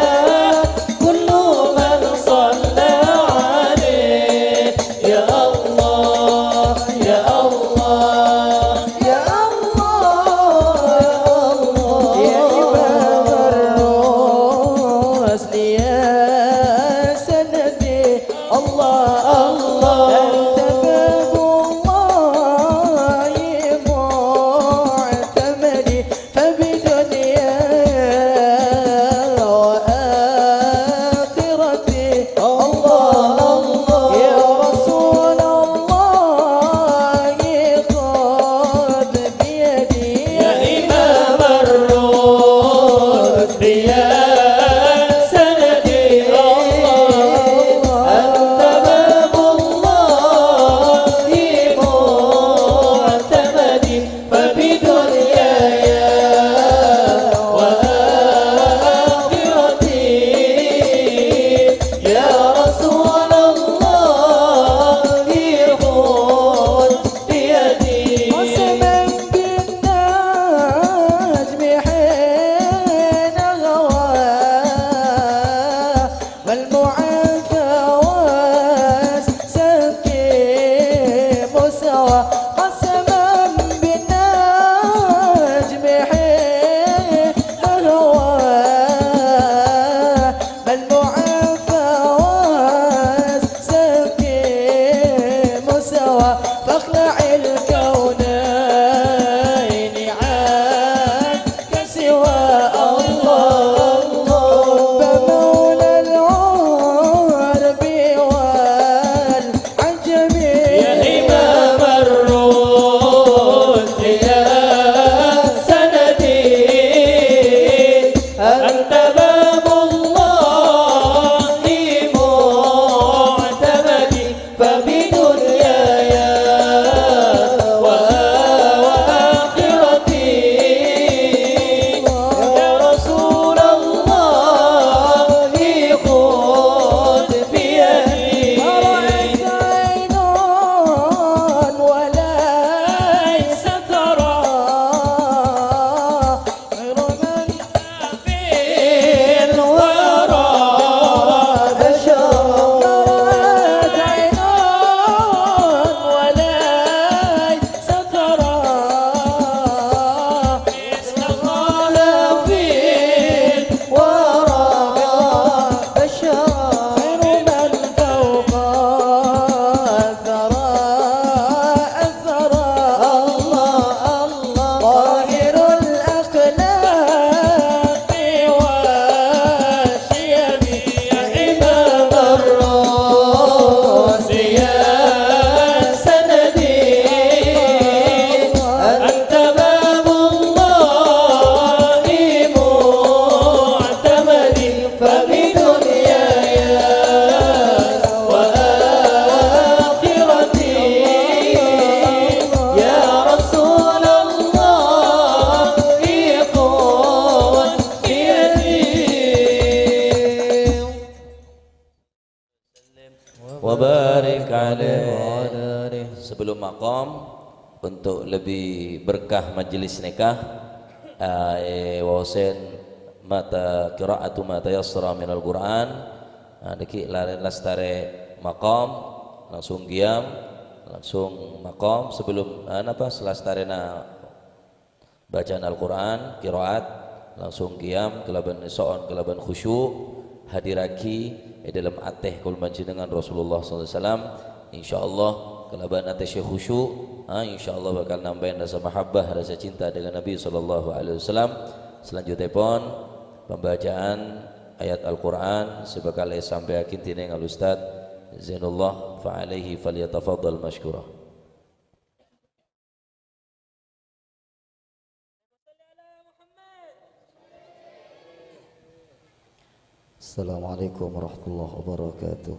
كل من صلى عليه. يا الله، يا الله، يا الله، يا الله. يا إمام الرسل، يا سندي، الله، الله. أنت باب الله معتمدي، فبدنياي وآخرتي، الله، الله. يا رسول الله، خذ بيدي. يا إمام الرشد، يا سندي، الله، أنت باب الله معتمدي، فبدنياي وآخرتي، يا رسول الله، خذ بيدي. قسما بالنجم حين هوى، والمعافى والسكيم سوى. قسما بالنجم حين هوى، والمعافى والسكيم سوى. فاخلع الكونين عن كسوى، الله، الله. رب مولى العرب والعجم. يا إمام الرشد، يا سندي، أنت باب الله معتمدي، فبدنياي وآخرتي، يا رسول الله، خذ بيدي. ما رأيت عين وليس ترى غير من في الورى بشر. ما رأت عين وليس ترى مثل الله في الورى بشر. خير من فوق الثرى، الثرى، الله، الله. طاهر الأخلاق والشيم، يا إمام الرشد، يا سندي، أنت باب الله معتمدي. فبدنياي وآخرتي، يا رسول الله، خذ بيدي. وبارك عليه. Sebelum maqam, untuk lebih berkah majelis nèka, eh, èwaosan mata qira'atu ma tayassara minal Qur'an, Ah, nèka la-, lastarè maqam, langsung qiyam, langsung maqam sebelum, ah, napa, selastarèna bacaan Al-Qur'an, qiraat, langsung qiyam kalabân so'on, kalabân khusyuk, hadirraghi è dâlem atè kaulâ panjhennengngan Rasulullah sallallahu alaihi wasallam. Insyaallah, kalabân atè sè khusyuk, ha, insyaallah bhâkal nambâi rasa mahabbah, rasa cinta dengan Nabi sallallahu alaihi wasallam. Selanjutèpon, pembacaan ayat Al-Qur'an sè bhâkal èsampèyaghi dènèng Al-Ustadz Zainullah, fa alaihi falyatafaddal masykura. Assalamualaikum warahmatullahi wabarakatuh.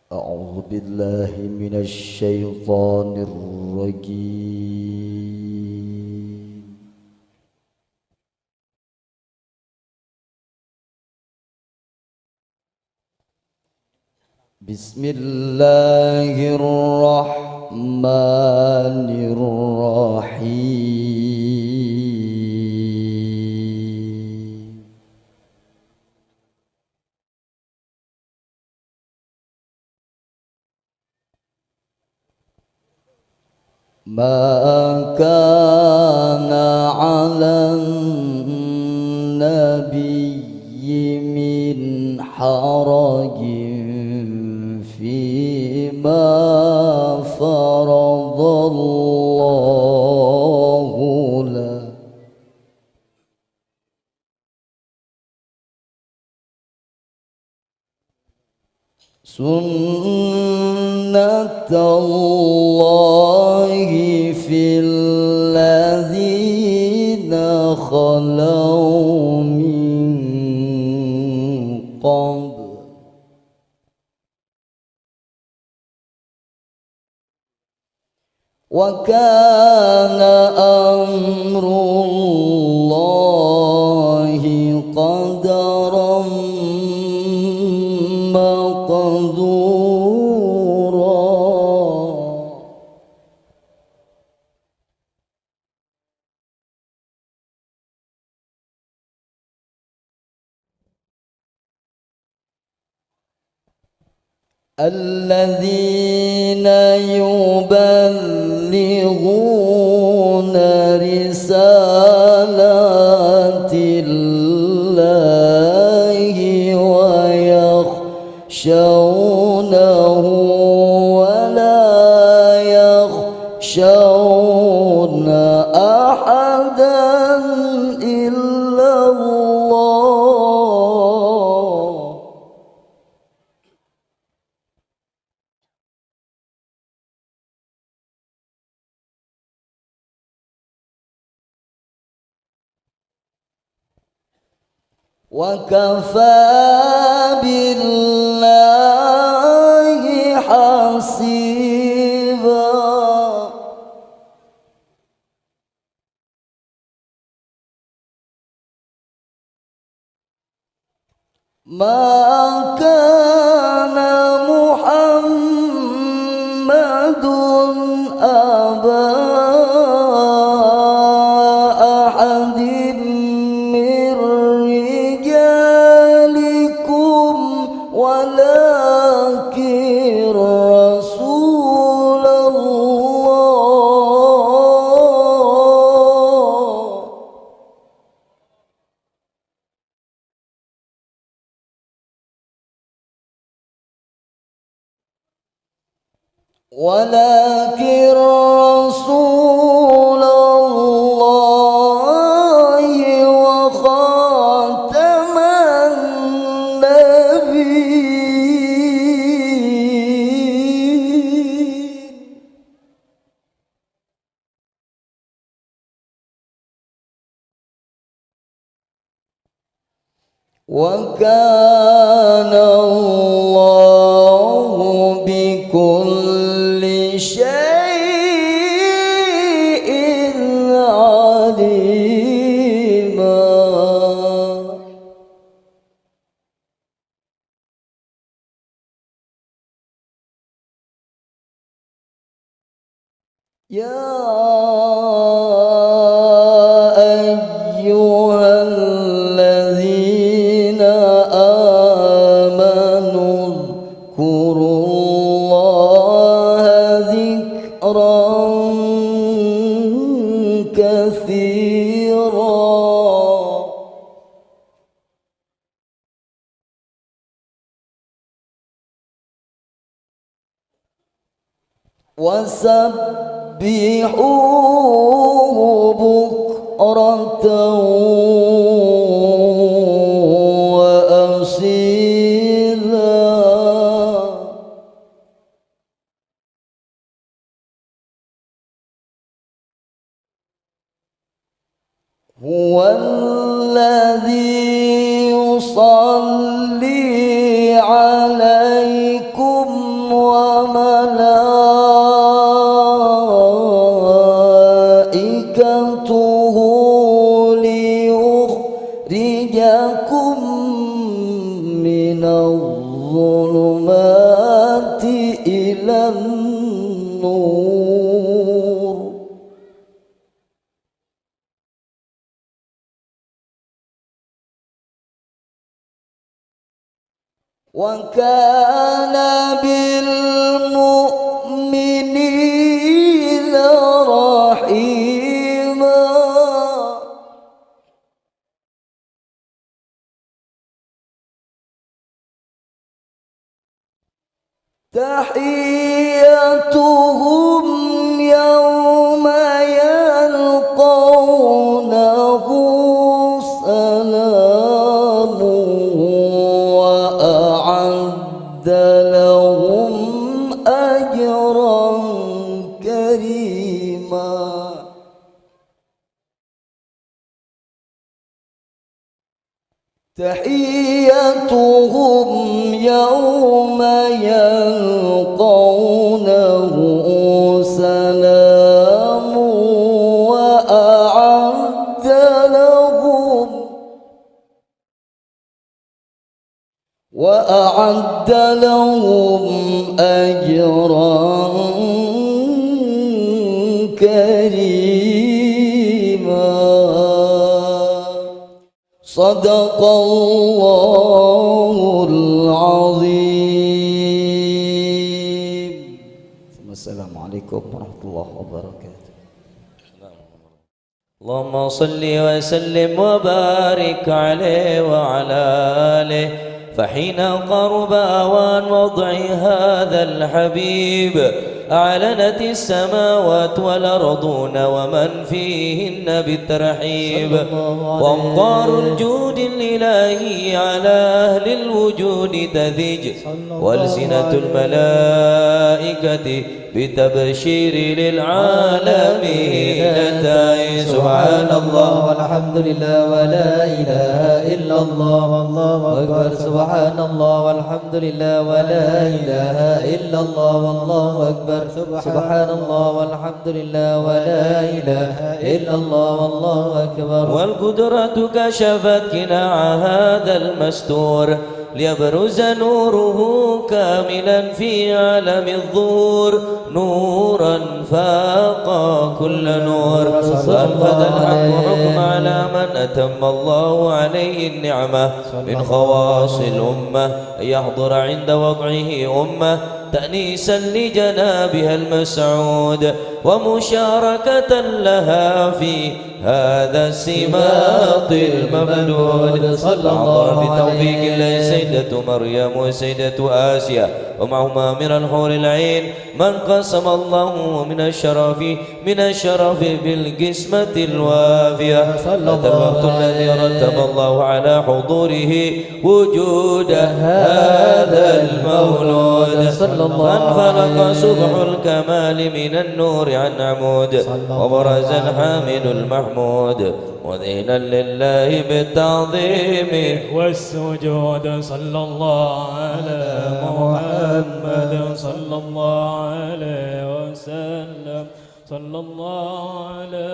أعوذ بالله من الشيطان الرجيم. بسم الله الرحمن الرحيم. ما كان على النبي من حرج فيما فرض الله له. سنة الله في الذين خلوا من قبل. وكان أمر الله قدرا مقدورا. الذين يبلغون رسالات الله ويخشونه ولا يخشون أحدا إلا الله. وكفى بالله حسيبا. ما كان محمد أبا أحد من رجالكم ولكن رسول الله. ولكن رسول الله وخاتم النبيين. وكان الله بكل شيء عليما. يا كثيرا. وسبحوه بكرة وأصيلا. هو الذي يصلي عليكم وملائكته ليخرجكم من الظلمات إلى النور. وكان بالمؤمنين رحيما. تحيتهم يوم يلقونه سلام وأعد لهم أجرا كريما. تحيتهم يوم يلقونه سلام وأعد لهم، وأعد لهم أجرا كريما. صدق الله العظيم. السلام عليكم ورحمة الله وبركاته. اللهم صل وسلم وبارك عليه وعلى آله. فحين قرب أوان وضع هذا الحبيب، أعلنت السماوات والأرضون ومن فيهن بالترحيب. صلى الله عليه. وأمطار الجود الإلهي على أهل الوجود تثج. صلى الله عليه. وألسنة الملائكة بالتبشير للعالمين تهج. سبحان الله والحمد لله ولا إله إلا الله والله أكبر. سبحان الله والحمد لله ولا إله إلا الله والله أكبر. سبحان الله والحمد لله ولا إله إلا الله والله أكبر. والقدرة كشفت قناع هذا المستور ليبرز نوره كاملا في عالم الظهور، نورا فاق كل نور. وأنفذ الحق حكم على من أتم الله عليه النعمة من خواص الأمة، أن يحضر عند وضعه أمة تأنيسا لجنابها المسعود ومشاركة لها في هذا السماط الممدود. صلى الله عليه. بتوفيق الله سيدة مريم وسيدة آسيا ومعهما من الحور العين من قسم الله من الشرف، من الشرف بالقسمة الوافية. صلى الله عليه. أتى الوقت الذي رتب الله على حضوره وجود هذا المولود. صلى الله عليه. فانفلق صبح الكمال من النور عن عمود. صلى الله عليه. وبرز الحامد المحمود مذعنا لله بالتعظيم والسجود. صلى الله على محمد، صلى الله عليه وسلم. صلى الله على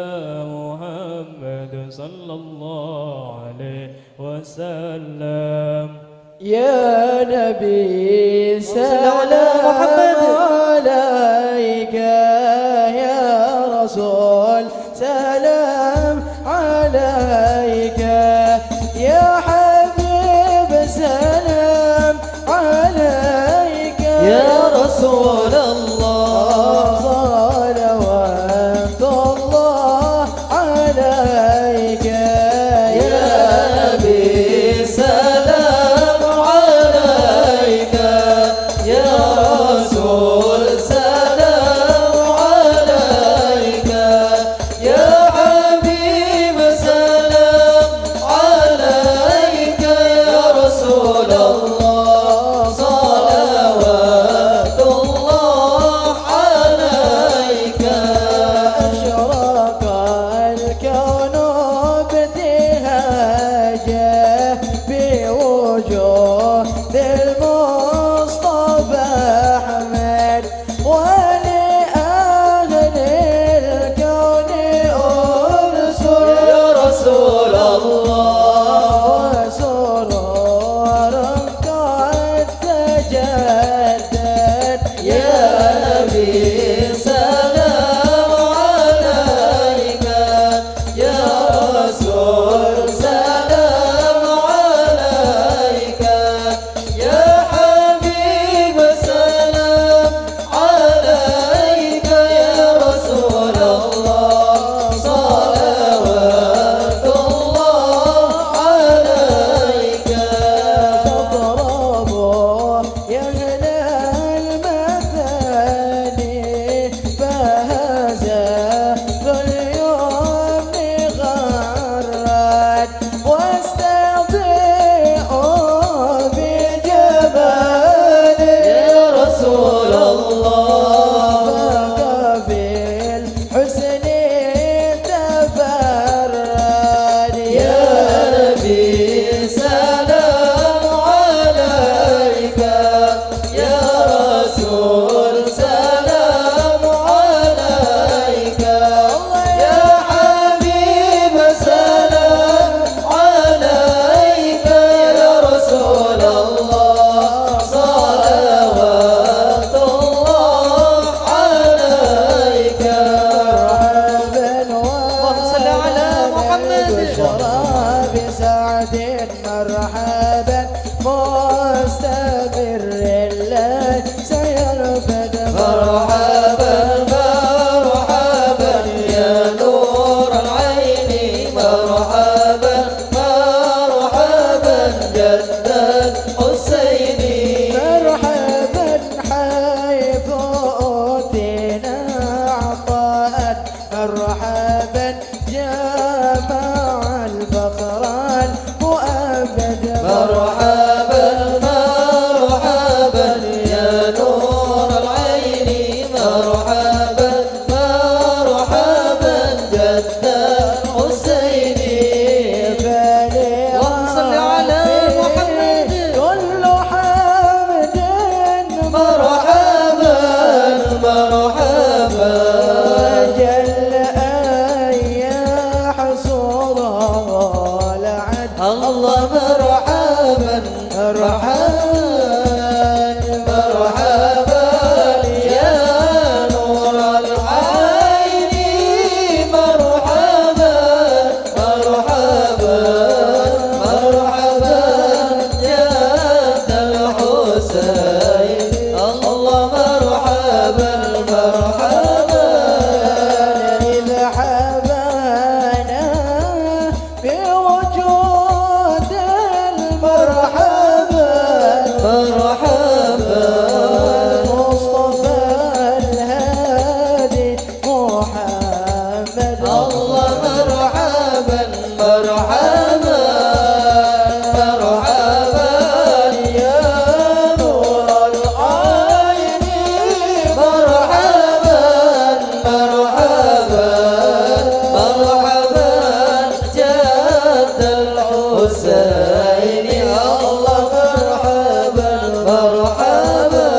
محمد، صلى الله عليه وسلم. يا نبي، صلى الله على محمد. سلام عليك. يا رسول، سلام عليك. يا حبيب، سلام عليك. يا رسول الله. صلوات الله عليك يا نبي، سلام عليك يا رسول، سلام عليك يا حبيب، سلام عليك يا رسول الله، صلوات الله عليك. أشرق الكون ابتهاجه بوجود المصطفى أحمد، ولأهل الكون أنس يا رسول الله، وسرور قد تجدد. يا نبي، سلام عليك يا رسول، سلام عليك يا حبيب، سلام عليك يا رسول الله، صلوات الله عليك. فاضربوا يا أهل المثاني، فهذا ذو اليمن غرت، واستضيئوا بجماله يا رسول الله، فاق في الحسن تفرد. يا نبي، سلام عليك يا رسول، سلام عليك يا حبيب، سلام عليك يا رسول الله، صلوات الله عليك. مرحبا اللهم صل على محمد. بشرى بسعد، مرحبا مستمر ليس يرفد. مرحبا، مرحبا يا نور العين، مرحبا، مرحبا جد الحسين. مرحبا حيث أوتينا عطاء، مرحبا جمع الفخر المؤبد. مرحبا، مرحبا يا نور العين، مرحبا، مرحبا جد الحسين. اللهم صل على محمد. كل حمد مرحبا، مرحبا. جل أن يحصد العد. الله مرحبا، مرحبا، مرحبا يا نور العين. مرحبا، مرحبا، مرحبا جد الحسين. الله مرحبا، مرحبا. إذ حبانا بوجود المرحبا، مرحبا. المصطفى الهادي محمد. الله مرحبا، مرحبا، مرحبا يا نور العين. مرحبا، مرحبا، مرحبا جد الحسين. الله مرحبا، مرحبا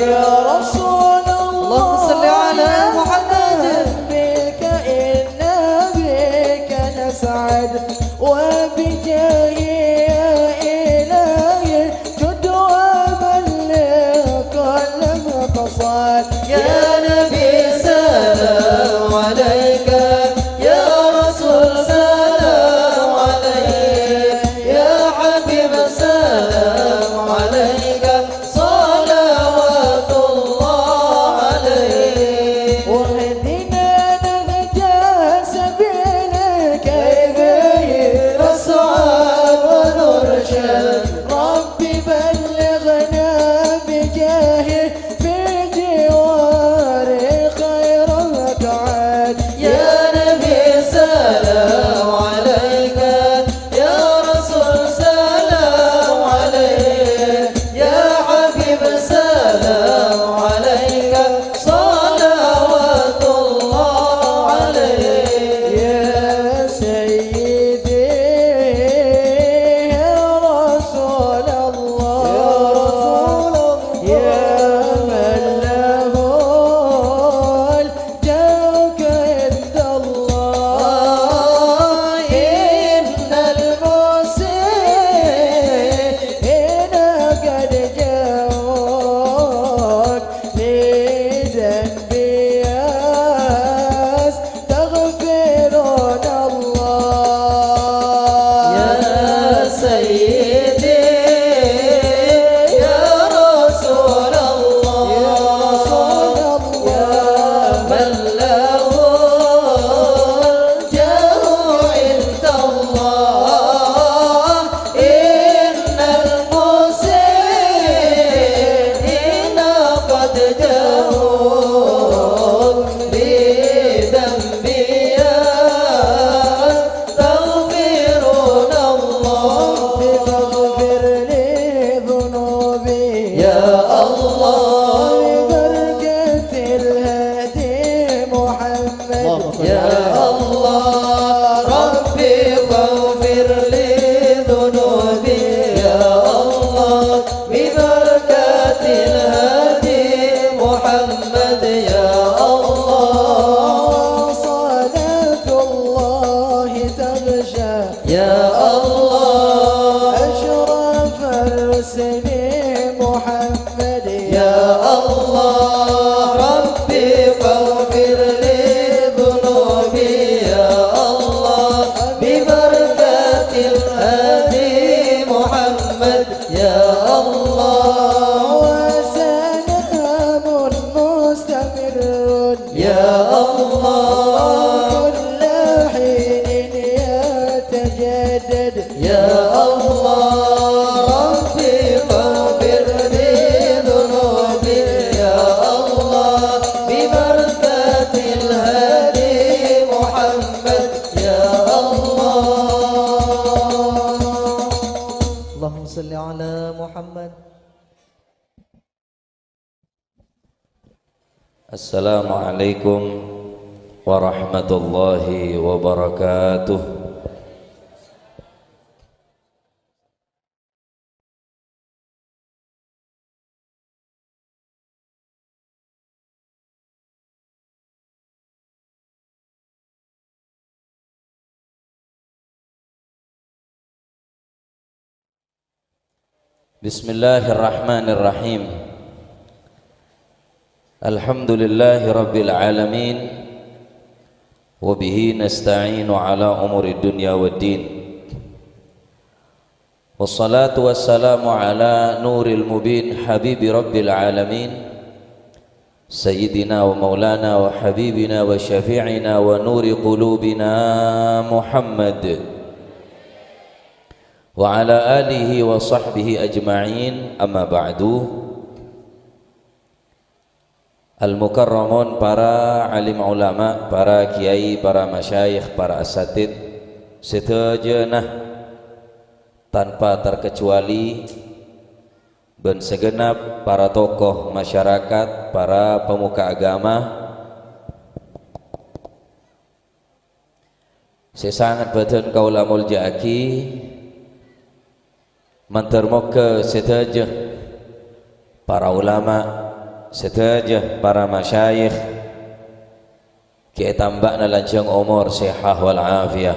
يا رسول الله. اللهم صل على محمد. بك إنا بك نسعد، وبجاهي يا إلهي جد وبلغ كل مقصد. يا نبي سلام عليك، يا رسول سلام عليك، يا حبيب سلام عليك، صلوات الله عليك. واهدنا نهج سبيلك يا الله. أشرف الرسل محمد. يا الله. ربي فاغفر لي ذنوبي. يا الله. ببركة الهادي محمد. يا الله. وسلام مستمر. يا الله. كل حين يتجدد. يا الله. ربي فاغفر لي ذنوبي. يا الله. ببركة الهادي محمد. يا الله. اللهم صل على محمد. Assalamualaikum warahmatullahi wabarakatuh. Bismillahirrahmanirrahim. Alhamdulillahi rabbil alamin. Wa bihi nasta'inu ala umuri dunya waddin. Wassalatu wassalamu ala nuril mubin habibi rabbil alamin. Sayyidina wa maulana wa habibina wa syafi'ina wa nuri qulubina Muhammad. Wa ala alihi wa sahbihi ajma'in, amma ba'du. Al-mukarramun, para alim ulama, para kiai, para masyayikh, para asatid, sadhâjâna tanpa terkecuali, bân segenap para tokoh masyarakat, para pemuka agama, sè sanget bâdhân kaulâ molja'aghi, mandhâr moghâ sadhâjâ para ulama, sadhâjâ para masyayikh, ghi' ètambâ'âna lanjhâng omor, sehah wal afiyah.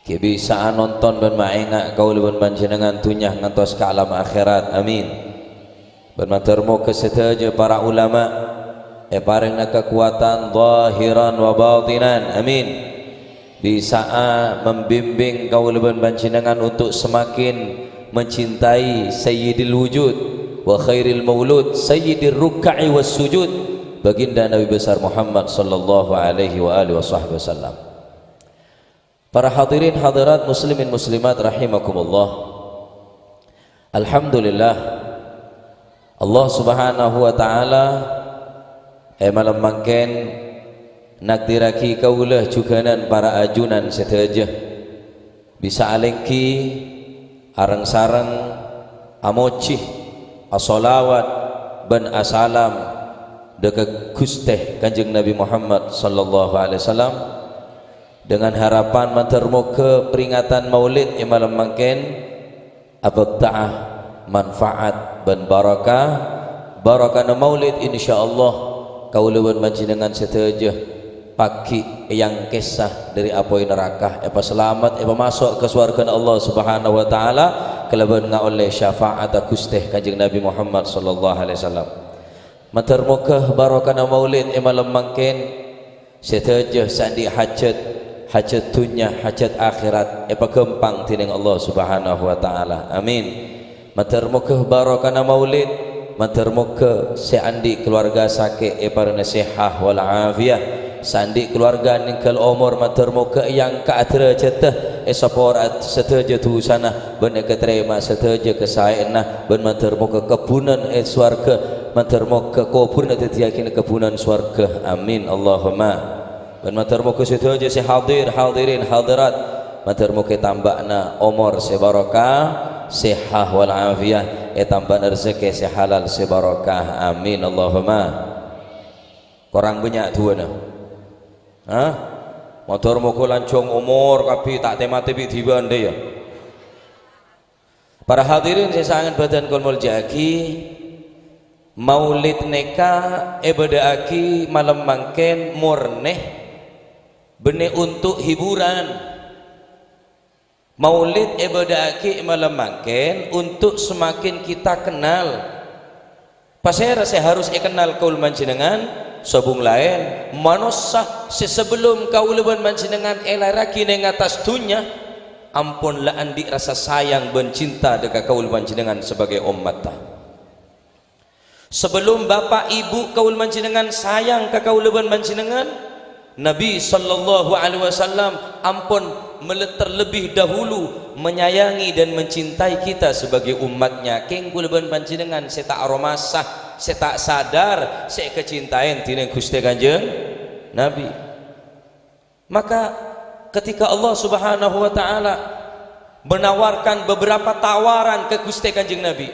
Ghi' bisa'a nonton bân maènga' kaulâ bân panjhennengngan dhunnya ngantos ka alam akhèrat. Amin. Bân mandhâr moghâ sadhâjâ para ulama èparèngana kakowadhân zahiran wa batinan. Amin. Bisa'a membimbing kaulâ bân panjhennengngan untuk semakin mencintai Sayyidil Wujud wa Khairil Maulud, Sayyidir Rukka'i was Sujud, Baginda Nabi Besar Muhammad sallallahu alaihi wa alihi wasahbihi wasallam. Para hadirin hadirat muslimin muslimat rahimakumullah. Alhamdulillah, Allah Subhanahu wa Ta'ala è malem mangkèn nakdirraghi kaulâ jhughânan para ajunan sadhâjâ bisa alèngghi areng-sareng amojhi, asholawat, bân asalam dâ' ka Ghustè Kanjeng Nabi Muhammad sallallahu alaihi wasallam, dengan harapan mandhâr moghâ peringatan Maulid è malem mangkèn abhâkta'a manfaat bân barokah. Barokahna Maulid, insyaallah, kaulâ bân panjhennengngan sadhâjâ pagghi' èangkèsa dâri apoy naraka, èpasalamet, èpamaso' ka sowarghâna Allah Subhanahu wa Ta'ala kalabân ngaollè syafa'atta Ghustè Kanjeng Nabi Muhammad sallallahu alaihi wasallam. Mandhâr moghâ barokahna Maulid è malem mangkèn, sadhâjâ sè andi' hajat, hajat dhunnya, hajat akhèrat, èpaghâmpang dhinèng Allah Subhanahu wa Ta'ala. Amin. Mandhâr moghâ barokahna Maulid, mandhâr moghâ sè andi' kalowarga sakè' èparèngana sehah wal afiyah, sè andi' kalowarga nèngghâl omor, mandhâr moghâ èangka'a dârâjhâddhâ, èsapora'a sadhâjâ dhusana, bân èkatarèma sadhâjâ kasaè'anna, bân mandhâr moghâ kebbhunan è sowarghâ, mandhâr moghâ koburna dhâddhiyâghinah kebbhunan sowarghâ. Amin, Allahumma. Bân mandhâr moghâ sadhâjâ sè hadir, hadirin, hadirat, mandhâr moghâ ètambâ'âna omor sè barokah, sehah wal afiyah, ètambâ'âna rezekè sè halal sè barokah. Amin, Allahumma. Korang bânnya' duwâna. Hah? Mandhâr moghâ lanjhâng omor kabbhi, ta' tè-matè bi' dhibi' andi' ya. Para hadirin sè sanget bâdhân kaulâ molja'aghi, Maulid nèka èbâdâ'âghi malem mangkèn mornè bânnè untuk hiburan. Maulid èbâdâ'aghi è malem mangkèn untuk semakin kita kenal. Pasèra sè harus èkennal kaulâ panjhennengngan? Sobung laèn, manossa sè sabellunna kaulâ bân panjhennengngan èlaèrraghi neng attas dhunnya, ampon la andi' rassa sayang bân cinta dâ' ka kaulâ panjhennengngan sebagai ommatta. Sabellunna bapa' ibu kaulâ panjhennengngan sayang ka kaulâ bân panjhennengngan, Nabi sallallahu alaihi wasallam ampon mele-, terlebih dahulu menyayangi dan mencintai kita sebagai umatnya. Kèng kaulâ bân panjhennengngan sè ta' aromasa, sè ta' sadar, sè èkacintaè dhinèng Ghustè Kanjeng Nabi. Maka ketika Allah Subhanahu wa Ta'ala menawarkan beberapa tawaran ke Ghustè Kanjeng Nabi,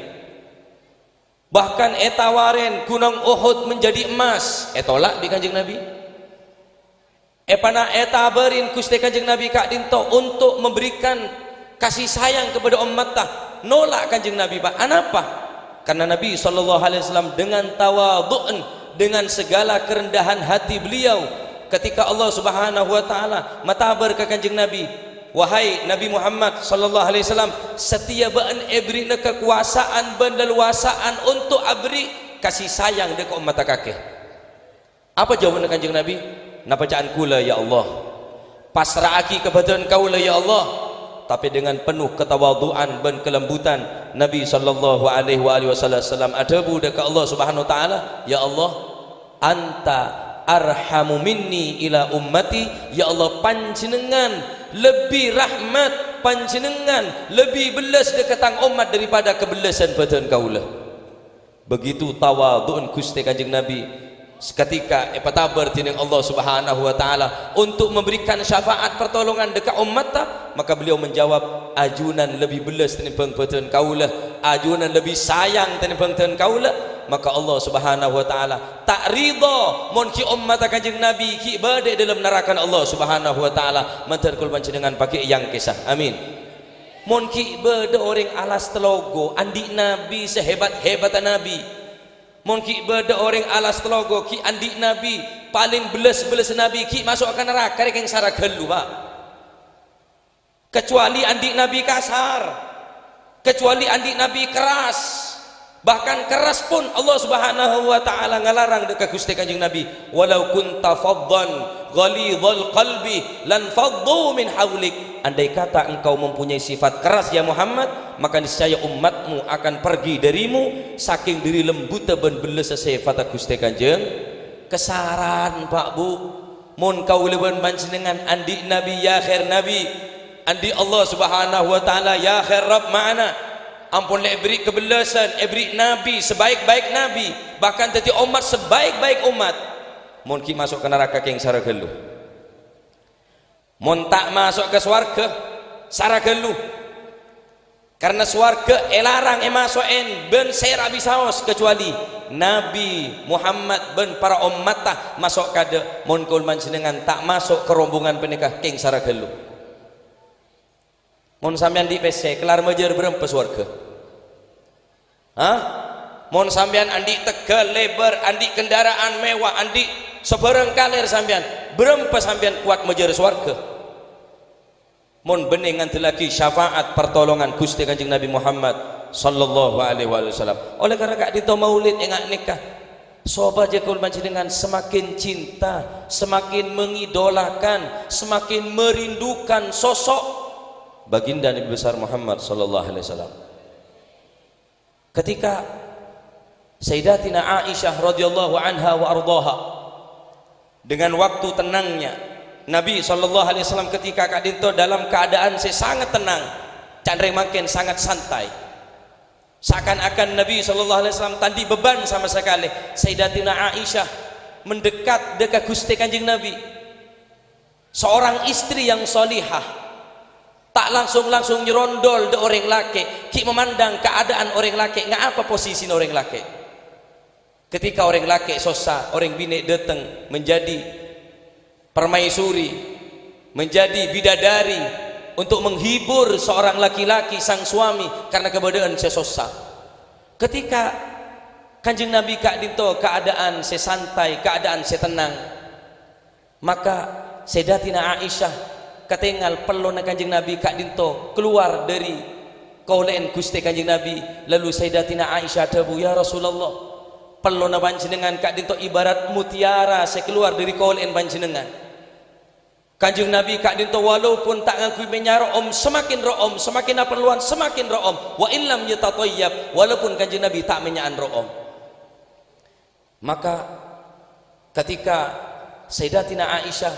bahkan ètawarèn Gunung Uhud menjadi emas, ètolak bi' Kanjeng Nabi. Èpana ètabârin Ghustè Kanjeng Nabi ka'dinto untuk memberikan kasih sayang kepada ommatta, nolak Kanjeng Nabi, Pak. Anapa? Karena Nabi sallallahu alaihi wasallam dengan tawadhu'en, dengan segala kerendahan hati beliau, ketika Allah Subhanahu wa Ta'ala matabâr ka Kanjeng Nabi, "Wahai Nabi Muhammad sallallahu alaihi wasallam, satèya bâ'en èbherri'na kakobâsaan bân lalowasaan untuk aberri' kasih sayang dâ' ka ommatta kakè." Apa jawabanna Kanjeng Nabi? "Napa ca'an kaulâ, ya Allah? Passra'aghi ka bâdân kaulâ, ya Allah." Tapè dengan penuh ketawadhu'an bân kelembutan, Nabi sallallahu alaihi wa alihi wasallam adhâbu dâ' ka Allah Subhanahu wa Ta'ala, "Ya Allah, Anta arhamu minni ila ummati." Ya Allah, Panjhennengngan lebbi rahmat, Panjhennengngan lebbi bellas dâ' ka tang ommat daripada kabellasân bâdân kaulâ. Begitu tawadhu'en Ghustè Kanjeng Nabi, saketika èpatabâr dhinèng Allah Subhanahu wa Ta'ala untuk memberikan syafaat pertolongan dâ' ka ommatta, maka beliau menjawab, "Ajunan lebbi bellas tènèmbhâng bâdân kaulâ, ajunan lebbi sayang tènèmbhâng bâdân kaulâ." Maka Allah Subhanahu wa Ta'ala ta' ridha mon ghi' ommatta Kanjeng Nabi ghi' bâdâ è dâlem narakana Allah Subhanahu wa Ta'ala. Mandhâr kaulâ panjhennengngan pagghi' èyangkèsa. Amin. Mon ghi' bâdâ orèng alas talogo andi' nabi sahèbat-hèbatta nabi, mon ghi' bâdâ orèng alas talogo ghi' andi' nabi palèng bellas-bellassa nabi, ghi' maso'a ka naraka rèya kèng sara ghâllu, Pak. Kecuali andi' nabi kasar, kecuali andi' nabi keras. Bahkan keras pun Allah Subhanahu wa Ta'ala ngalarang dâ' ka Ghustè Kanjeng Nabi, "Walau kunta faddan ghalizal qalbi lanfaddu min haulik." Andai kata engkau mempunyai sifat keras, ya Muhammad, maka niscaya umatmu akan pergi darimu. Sakèng dâri lembutta bân bellassa sèfatta Ghustè Kanjeng, kasaran, Pak, Bu. Mon kaulâ bân panjhennengngan andi' nabi, ya khair nabi, andi' Allah Subhanahu wa Ta'ala, ya khair Rabb ma'ana, ampon la èberri' kabellasân, èberri' nabi sabaik-baik nabi, bahkan dhâddhi ommat sabaik-baik ommat, mon ghi' maso' ka naraka kèng sara ghâllu. Mon ta' maso' ka sowarghâ, sara ghâllu. Karna sowarghâ èlarang èmaso'è bân sèra bisaos, kecuali Nabi Muhammad bân para ommatta maso' kaadâ'. Mon kaulâ panjhennengngan ta' maso' ka rombongan panèka, kèng sara ghâllu. Mon sampèyan andi' pèssè, kellar majâr bârâmpa sowarghâ? Hah? Mon sampèyan andi' tegghâl lèbâr, andi' kendaraan mewah, andi' sabârâng kalèr sampèyan, bârâmpa sampèyan kowat majâr sowarghâ? Mon bânnè ngandellaghi syafaat partolongan Ghustè Kanjeng Nabi Muhammad sallallahu alaihi wasallam. Oleh karena ka'dinto maulid enga' nèka, sopajâ kaulâ panjhennengngan semakin cinta, semakin mengidolakan, semakin merindukan sosok Baginda Nabi Besar Muhammad sallallahu alaihi wasallam. Ketika Sayyidatina Aisyah radhiyallahu anha wa ardhaha, dengan waktu tenangnya Nabi sallallahu alaihi wasallam ketika ka'dinto dalam keadaan sè sangat tenang, ca'na rèng mangkèn sangat santai. Seakan-akan Nabi sallallahu alaihi wasallam ta' andi' beban sama sekali. Sayyidatina Aisyah mendekat dâ' ka Ghustè Kanjeng Nabi. Seorang istri yang sholihah, ta' langsung-langsung nyerondol dâ' orèng lakè', ghi' memandang keadaan orèng lakè', nga' apa posisina orèng lakè'. Ketika orèng lakè' sossa, orèng binè' dâteng menjadi permaisuri, menjadi bidadari untuk menghibur seorang laki-laki, sang suami, karena keadaan sè sossa. Ketika Kanjeng Nabi ka'dinto keadaan sè santai, keadaan sè tenang, maka Sayyidatina Aisyah Katèngal pellona Kanjeng Nabi ka'dinto kalowar dâri kaula'en Ghustè Kanjeng Nabi, lalu Sayyidatina Aisyah adhâbu, "Ya Rasulullah, pellona panjhennengngan ka'dinto ibarat mutiara sè kalowar dâri kaula'en panjhennengngan." Kanjeng Nabi ka'dinto walaupun ta' ngangghuy mènnya' ro'om, semakin ro'om, semakin aparlowan, semakin ro'om. "Wa illam yatatayyab," walaupun Kanjeng Nabi ta' mènnya'an ro'om. Maka ketika Sayyidatina Aisyah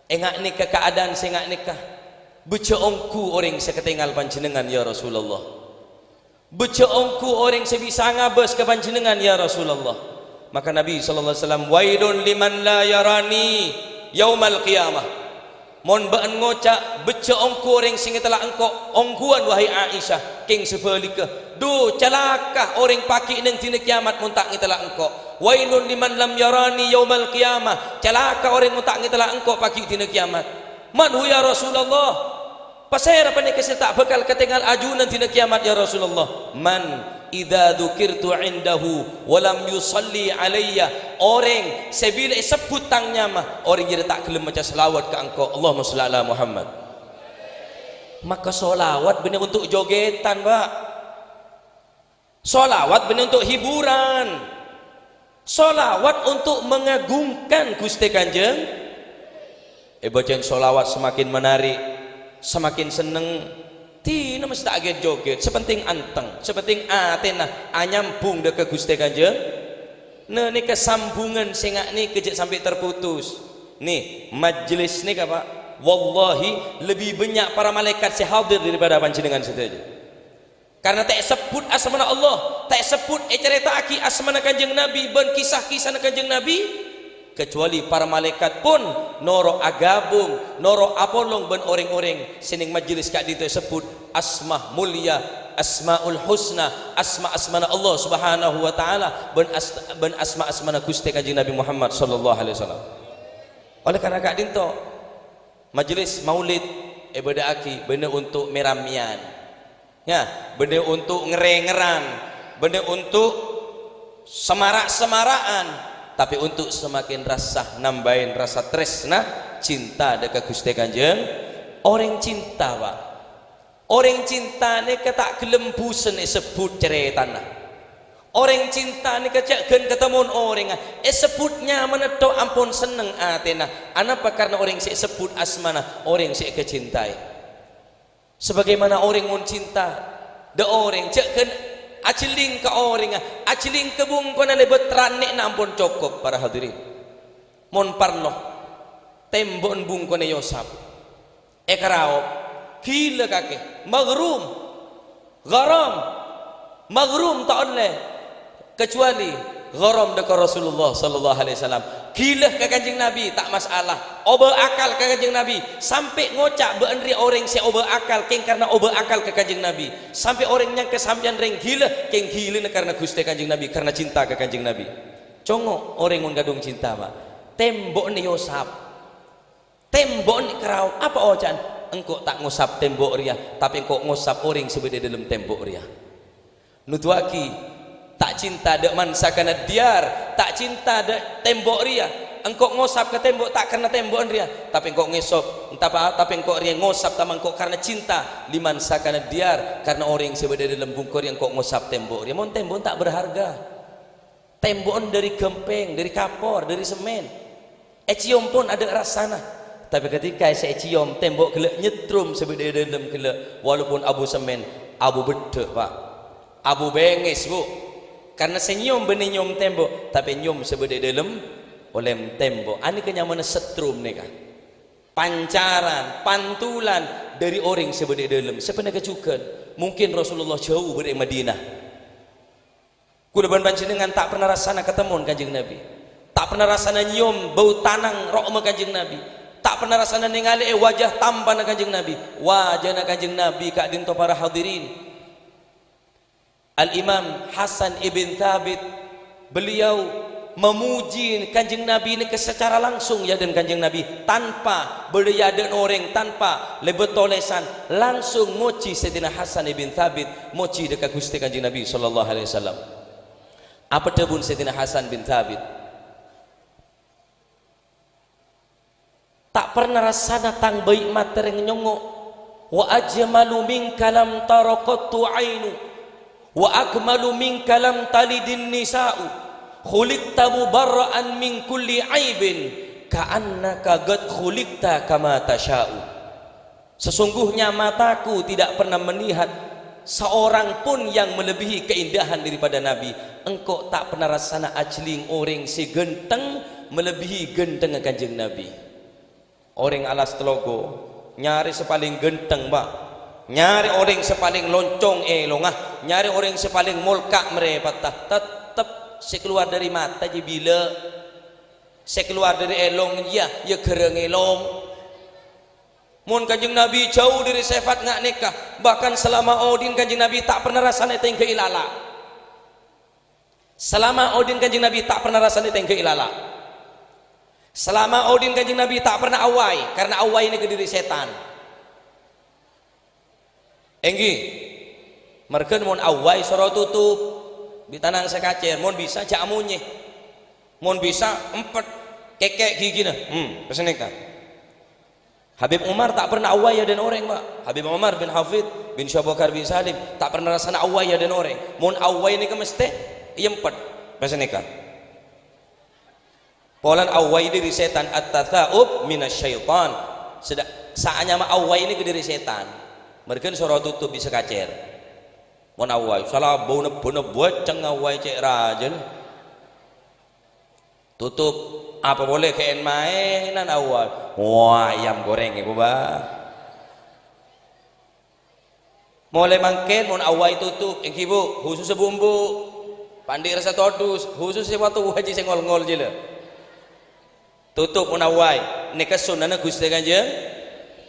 enga' nèka ka'adhâ'ân sè enga' nèka, "Bâjâ ongghu orèng sè katèngal panjhennengngan, ya Rasulullah. Bâjâ ongghu orèng sè bisa ngabâs ka panjhennengngan, ya Rasulullah." Maka Nabi sallallahu alaihi wasallam, "Wailun liman la yarani yaumal qiyamah." Mon bâ'ân ngoca', "Bâjâ ongghu orèng sè ngatellâ' engko'," ongghuwân, wahai Aisyah, kèng sabhâligghâ, "Dhu, calaka orèng pagghi' neng dina kiyamat mon ta' ngatellâ' engko'. Wailun liman lam yarani yaumal qiyamah, calaka orèng mon ta' ngatellâ' engko' pagghi' dina kiyamat." "Man hu ya Rasulullah?" Pasèra panèka sè ta' bhâkal katèngal ajunan dina kiyamat, ya Rasulullah? "Man idza dzukirtu indahu wa lam yusalli alayya," orèng sè bilâ èsebbhut tang nyama, orèng jârèya ta' ghellem maca shalawat ka engko'. Allahumma shalli ala Muhammad. Maka shalawat bânnè untuk jogèdhân, Pak. Shalawat bânnè untuk hiburan. Shalawat untuk mengagungkan Ghustè Kanjeng. Èbâca'an shalawat semakin menarik, semakin senneng. Dina mesta agèt-jogèt, sè pentèng anteng, sè pentèng atèna anyambhung dâ' ka Ghustè Kanjeng. Nah, nèka sambhungan sè nga' nèka jhâ' sampè' terputus. Nè, majlis nèka, Pak, wallahi lebbi bânnya' para malaèkat sè hadir daripada panjhennengngan sadhâjâ. Karna ta' èsebbhut asmana Allah, ta' èsebbhut ècarèta'aghi asmana Kanjeng Nabi bân kisah-kisahna Kanjeng Nabi, kajhâbhâna para malaèkat pon noro' agabung, noro' apolong bân orèng-orèng sè neng majlis ka'dinto èsebbhut asma mulya, Asmaul Husna, asma-asmana Allah Subhanahu wa Ta'ala, bân as-, bân asma-asmana Ghustè Kanjeng Nabi Muhammad sallallahu alaihi wasallam. Oleh karena ka'dinto, majlis maulid èbâdâ'âghi bânnè untuk mè-rammèyan. Ya, bânnè untuk ngèrèng-ngèrèng, bânnè untuk semarak-semara'an, tapè untuk semakin rassa nambâi rassa trèsna, cinta dâ' ka Ghustè Kanjeng. Orèng cinta, Pak. Orèng cinta nèka ta' ghellem bhusen èsebbhut carètana. Orèng cinta nèka jhâ' ghân katemmo orèngnga, èsebbhut nyamana tok ampon senneng atèna. Anapa? Karna orèng sè èsebbhut asmana orèng sè èkacintaè. Sebagaimana orèng mon cinta dâ' orèng, jhâ' ghân ajhelling ka orèngnga, ajhelling ka bungkona lèbât ranè'na ampon cokop, para hadirin. Mon parlo, tèmbo'en bungkona èyosap, èkaraop, ghilâ kakè, maghrum, gharam, maghrum ta' ollè. Kajhâbhâna gharam dâ' ka Rasulullah sallallahu alaihi wasallam. Ghilâ ka Kanjeng Nabi, ta' masalah. Obâ akal ka Kanjeng Nabi. Sampè' ngoca' bâ'ân rèya orèng sè obâ akal, kèng karna obâ akal ka Kanjeng Nabi. Sampè' orèng nyangka sampèyan rèng ghilâ, kèng ghilâna karna Ghustè Kanjeng Nabi, karna cinta ka Kanjeng Nabi. Congo' orèng mon kadhung cinta, Pak. Tèmbo'en èyosap. Tèmbo'en èkaraop. Apa oca'na? "Engko' ta' ngosap tèmbo' rèya, tapè engko' ngosap orèng sè bâdâ è dâlem tèmbo' rèya." Noduwâghi, ta' cinta dâ' man sakana diyar, ta' cinta dâ' tèmbo' rèya. Engko' ngosap ka tèmbo' ta' karna tèmbo'en rèya, tapè engko' ngosap, entapa, tapè engko' rèya ngosap tamangko karna cinta liman sakana diyar, karna orèng sè bâdâ è dâlem bungko rèya engko' ngosap tèmbo' rèya. Mon tèmbo'en ta' berharga. Tèmbo'en dâri ghâmpèng, dâri kapor, dâri semmèn. Èciom pon adâ' rassana. Tapè ketika sè èciom tèmbo' ghellâ' nyetrum sè bâdâ è dâlem ghellâ', walaupun abu semmèn, abu beddhâ', Pak. Abu bengngès, Bu. Karna sè nyèyom bânnè nyèyom tèmbo', tapè nyèyom sè bâdâ è dâlem, olèm tèmbo'. Anèka nyamana setrum nèka. Pancaran, pantulan dâri orèng sè bâdâ è dâlem. Sapanèka jhughân, mungkin Rasulullah jhâu bâdâ è Madinah. Kaulâ bân panjhennengngan ta' pernah rassana katemmo Kanjeng Nabi. Ta' pernah rassana nyèyom bâu tanang ro'omma Kanjeng Nabi. Ta' pernah rassana nèngalè'è wajah tampana Kanjeng Nabi. Wajahna Kanjeng Nabi ka'dinto para hadirin. Al-Imam Hasan ibn Thabit, beliau memuji Kanjeng Nabi nèka secara langsung è adâ'na Kanjeng Nabi, tanpa bâdâ è adâ'na orèng, tanpa lèbât tolèsan, langsung mojhi Sayyidina Hasan ibn Thabit, mojhi dâ' ka Ghustè Kanjeng Nabi sallallahu alaihi wasallam. Apa dhâbuna Sayyidina Hasan bin Thabit? Ta' perna rassana tang bhâi' matè rèng nyongngo'. "Wa ajmalu minka lam tara qattu ainu, wa akmalu minka lam talidin nisa'u, khuliqta mubarra'an min kulli aibin, ka'annaka qad khuliqta kama tasya'u." Sesungguhnya mataku tidak pernah melihat seorang pun yang melebihi keindahan daripada Nabi. Engko' ta' perna rassana ajhelling orèng sè ghântheng melebihi ghânthengnga Kanjeng Nabi. Orèng alas Telaga nyarè sè palèng ghântheng, Pak. Nyarè orèng sè palèng loncong è èlongnga, nyarè orèng sè palèng molka' marèpatta. Tettep sè kalowar dâri mata jiyâ bilâ'. Sè kalowar dâri èlong jiyâ, yâ ghârâng èlong. Mon Kanjeng Nabi jhâu dâri sèfat nga' nèka, bahkan salama odi'na Kanjeng Nabi ta' perna rassana ètèngghâ'i lala'. Salama odi'na Kanjeng Nabi ta' perna rassana ètèngghâ'i lala'. Salama odi'na Kanjeng Nabi ta' perna awai, karna awai nèka dâri sètan. Èngghi, marghâna mon awai soro tutup, bi' tanang sè kacèr, mon bisa jhâ' amonyè. Mon bisa, empet, kèkè' ghighina. Hmm, pas nèka. Habib Umar ta' perna awai è adâ'na orèng, Pak. Habib Umar bin Hafid bin Syabokar bin Salim ta' perna rassana awai è adâ'na orèng. Mon awai nèka mestè èyempet. Pas nèka. Polana awai dâri sètan, at-tatsa'ub minasyaitan. Seda-, saanyama awai nèka dâri sètan. Marghâna soro tutup bisa kacèr. Mon awai, sala bâuna bâna bâceng awai cè' rajâna. Tutup, apa polè kèn-maènan awal. Wah, ayam goreng iku, Bang. Molaè mangkèn mon awai tutup, èngghi, Bu, khusus sè bumbu. Panḍi' rassa todus, khusus sè watu haji sè ngol-ngol jiyâ la. Tutup mon awai. Nèka sunnana Ghustè Kanjeng,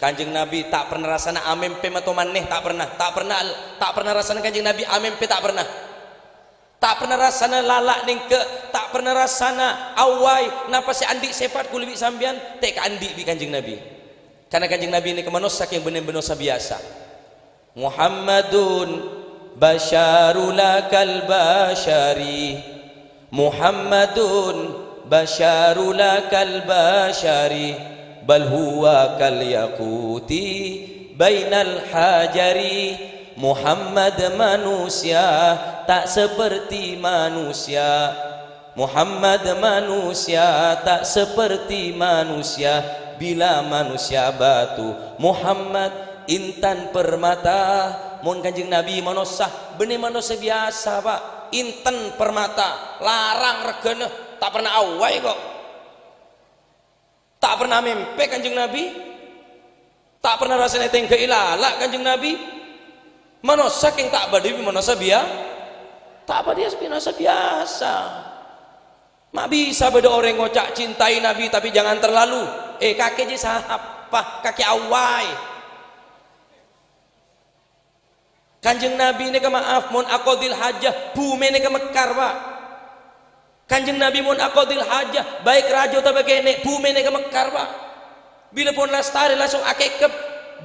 Kanjeng Nabi ta' perna rassana amèmpè mato manè, ta' perna, ta' perna, ta' perna rassana Kanjeng Nabi amèmpè, ta' perna. Ta' perna rassana lala' nèngghâ', ta' perna rassana awai, napa sè anḍi' sèfat kulâ bi' sampèyan, tè' kaanḍi' bi' Kanjeng Nabi. Karna Kanjeng Nabi nèka manossa kèng bânnè manossa biyasa. "Muhammadun basyaru lakal basyari. Muhammadun basyaru lakal basyari. Bal huwa kal yaquti bainal hajari." Muhammad manusia tak seperti manusia. Muhammad manusia tak seperti manusia. Bila manusia batu, Muhammad intan permata. Mon Kanjeng Nabi manossa, bânnè manossa biyasa, Pak. Intan permata, larang regghâna, ta' perna awai kok. Ta' perna mèmpè Kanjeng Nabi. Ta' perna rassana ètèngghâ'i lala' Kanjeng Nabi. Manossa kèng ta' bâḍâ bi' manossa biya-, ta' bâḍâ bi' manossa biyasa. Ma' bisa bâḍâ orèng ngoca' cintai Nabi, tapi jangan terlalu. Eh, kakè jiyâ sapa? Kakè awai. Kanjeng Nabi nèka, maaf, mon aqadhil hajah, bhumè nèka mekkar, Pak. Kanjeng Nabi mon aqadhil hajah, baik rajâ otabâ kènè', bhumè nèka mekkar, Pak. Bilâ pon lastarè langsung akèkkep,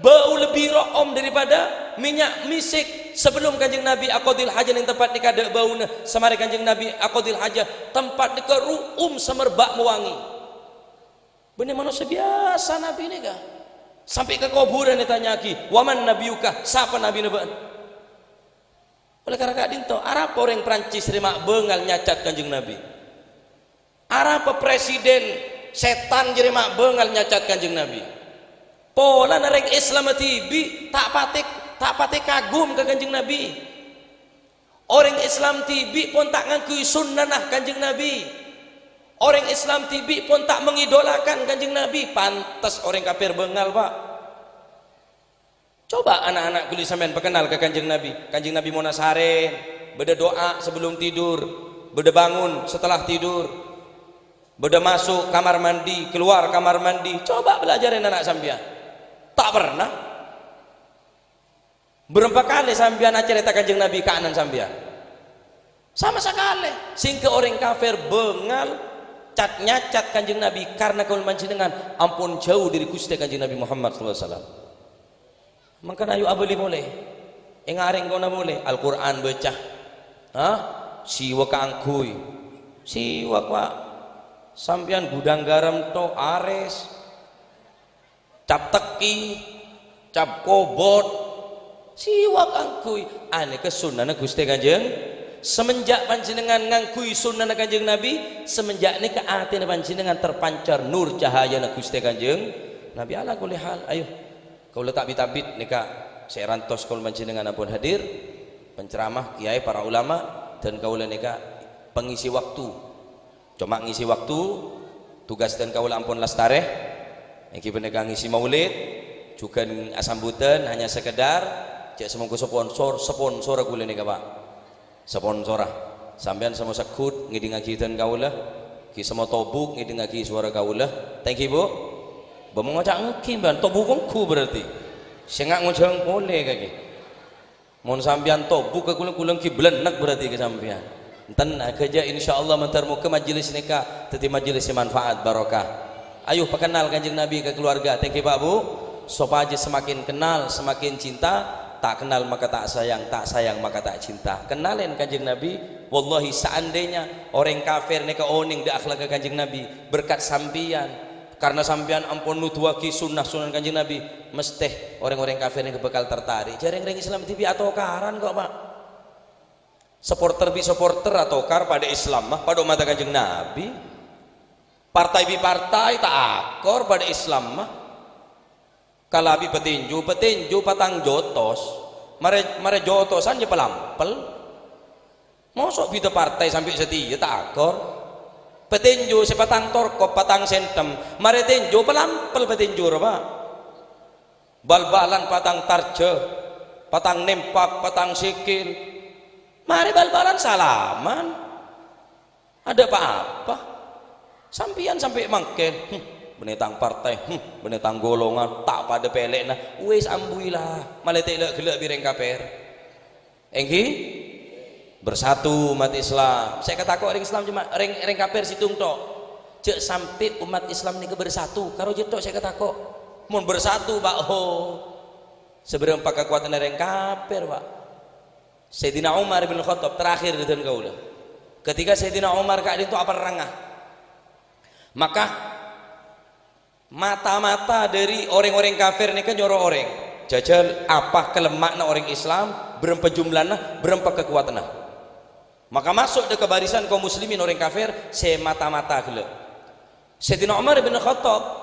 bâu lebbi ro'om daripada mènnya' mèsèk. Sabellum Kanjeng Nabi aqadhil hajah neng tempat nèka ḍâ' bâuna, samarè Kanjeng Nabi aqadhil hajah, tempat nèka ru'um samerbâ' mowangi. Bânnè manossa biyasa Nabi nèka. Sampè' ka kobhurân ètanya'aghi, "Wa man nabiyyuka?" Sapa nabina bâ'na? Oleh karana ka'ḍinto, arapa orèng Prancis rèya ma' bângal nyacat Kanjeng Nabi? Arapa presiden sètan jârèya ma' bângal nyacat Kanjeng Nabi? Polana rèng Islam dhibi' ta' patè, ta' patè kagum ka Kanjeng Nabi. Orèng Islam dhibi' pon ta' ngangghuy sunnana Kanjeng Nabi. Orèng Islam dhibi' pon ta' mengidolakan Kanjeng Nabi. Pantes orèng kafir bângal, Pak. Coba na'-kana' ghuli sampèyan pakennal ka Kanjeng Nabi. Kanjeng Nabi monna sarèn, bâḍâ du'a sabellum tidur, bâḍâ bângon setelah tidur, bâḍâ maso' kamar manḍi, kalowar kamar manḍi. Coba bâlâjârè na'-kana' sampèyan. Ta' perna. Bârâmpa kalè sampèyan acarèta Kanjeng Nabi ka ana'na sampèyan? Sama sakalè. Sèngghâ orèng kafir bângal cat-nyacat Kanjeng Nabi karna kaulâ panjhennengngan ampon jhâu ḍâri Ghustè Kanjeng Nabi Muhammad sallallahu alaihi wasallam. Mangkana ayo abâli polè. Ènga' rèng kona polè, Al-Qur'an bâca. Hah? Siwak kaangghuy. Siwak, Pak. Sampèyan ghudhâng ghârâm to arès. Cap tekki, cap kobot, siwak angghuy. Anèka sunnana Ghustè Kanjeng. Semenjak panjhennengngan ngangghuy sunnana Kanjeng Nabi, semenjak nèka atèna panjhennengngan terpancar nur cahayana Ghustè Kanjeng Nabi. Ala kulli hal, ayo, kaulâ ta' bit-abit nèka sè èrantos kaulâ panjhennengngan ampon hadir, penceramah, kiai, para ulama, dan kaulâ nèka pengisi waktu. Coma ngisi waktu, tugas dân kaulâ ampon lastarè, èngghi panèka ngisi maulid, jhughân asambutan hanya sekedar, jhâ' samonggu sponsor, sponsor kaulâ nèka, Pak. Sponsora. Sampèyan sè masegghut ngèdingngaghi dân kaulâ, ghi' sè matobuk ngèdingngaghi sowara kaulâ. Ta' èngghi, Bu'? Bâ' ngoca' èngghi, bân tobuk ongghu berarti. Sènga' ngojhâng polè kakè. Mon sampèyan tobuk ka kulâ, kulâ èngghi blennek berarti ka sampèyan. Enten, ghâjâ insyaallah mandhâr moghâ majelis nèka dhâddhi majelis sè manfaat, barokah. Ayo pakennal Kanjeng Nabi ka keluarga, thank you, Pak, Bu. Sopajâ semakin kenal, semakin cinta, tak kenal maka tak sayang, tak sayang maka tak cinta. Kennalè Kanjeng Nabi, wallahi seandainya orèng kafir nèka onèng dâ' akhlakka Kanjeng Nabi, berkat sampèyan, Karna sampèyan ampon noduwaghi sunnah-sunnah Kanjeng Nabi, mesthè rèng-orèng kafir nèka bhâkal tertarik. Jhâ' rèng-orèng Islam dhibi' atokaran kok, Pak. Supporter bi' supporter atokar padâ Islamma, padâ ommatta Kanjeng Nabi. Partai bi' partai ta' akor padâ Islamma. Kalabi pètènjhu, pètènjhu patang jotos. Marè, marè jotosan jhâ' palampel. Moso' bhidhâ partai sampè' satèya ta' akor. Pètènjhu sè patang torkop, patang sènthèm. Marè tènjhu palampel pètènjhu rowa. Bal-balan patang tarjâ, patang nempak, patang sikil. Marè bal-balan salaman. Adâ' pa-apa. Sampèyan sampè' mangkèn, "Huh, bânnè tang partai, huh, bânnè tang golongan, ta' padâ pèlèna." Wis ambuy la, malè ta' ghellâ'-ghellâ' bi' rèng kafir. Èngghi? Bersatu umat Islam. Sè èkatako' rèng Islam coma rèng, rèng kafir sèttong tok. Jhâ' sampè' umat Islam nèka bersatu, karo jhâ' tok sè èkatako'. Mon bersatu, Pak, ho. Sabârâmpa kakowadhânna rèng kafir, Pak. Sayyidina Umar bin Khattab terakhir dhâddhi kaulâ. Ketika Sayyidina Umar ka'dinto aperranga, maka mata-mata dhâri orèng-orèng kafir nèka nyoro orèng, "Jhâjhâl apa kalemma'na orèng Islam, bârâmpa jumlana, bârâmpa kakowadhânna." Maka maso' dâ' ka barisan kaum muslimin orèng kafir sè mata-mata ghellâ'. Sayyidina Umar bin Khattab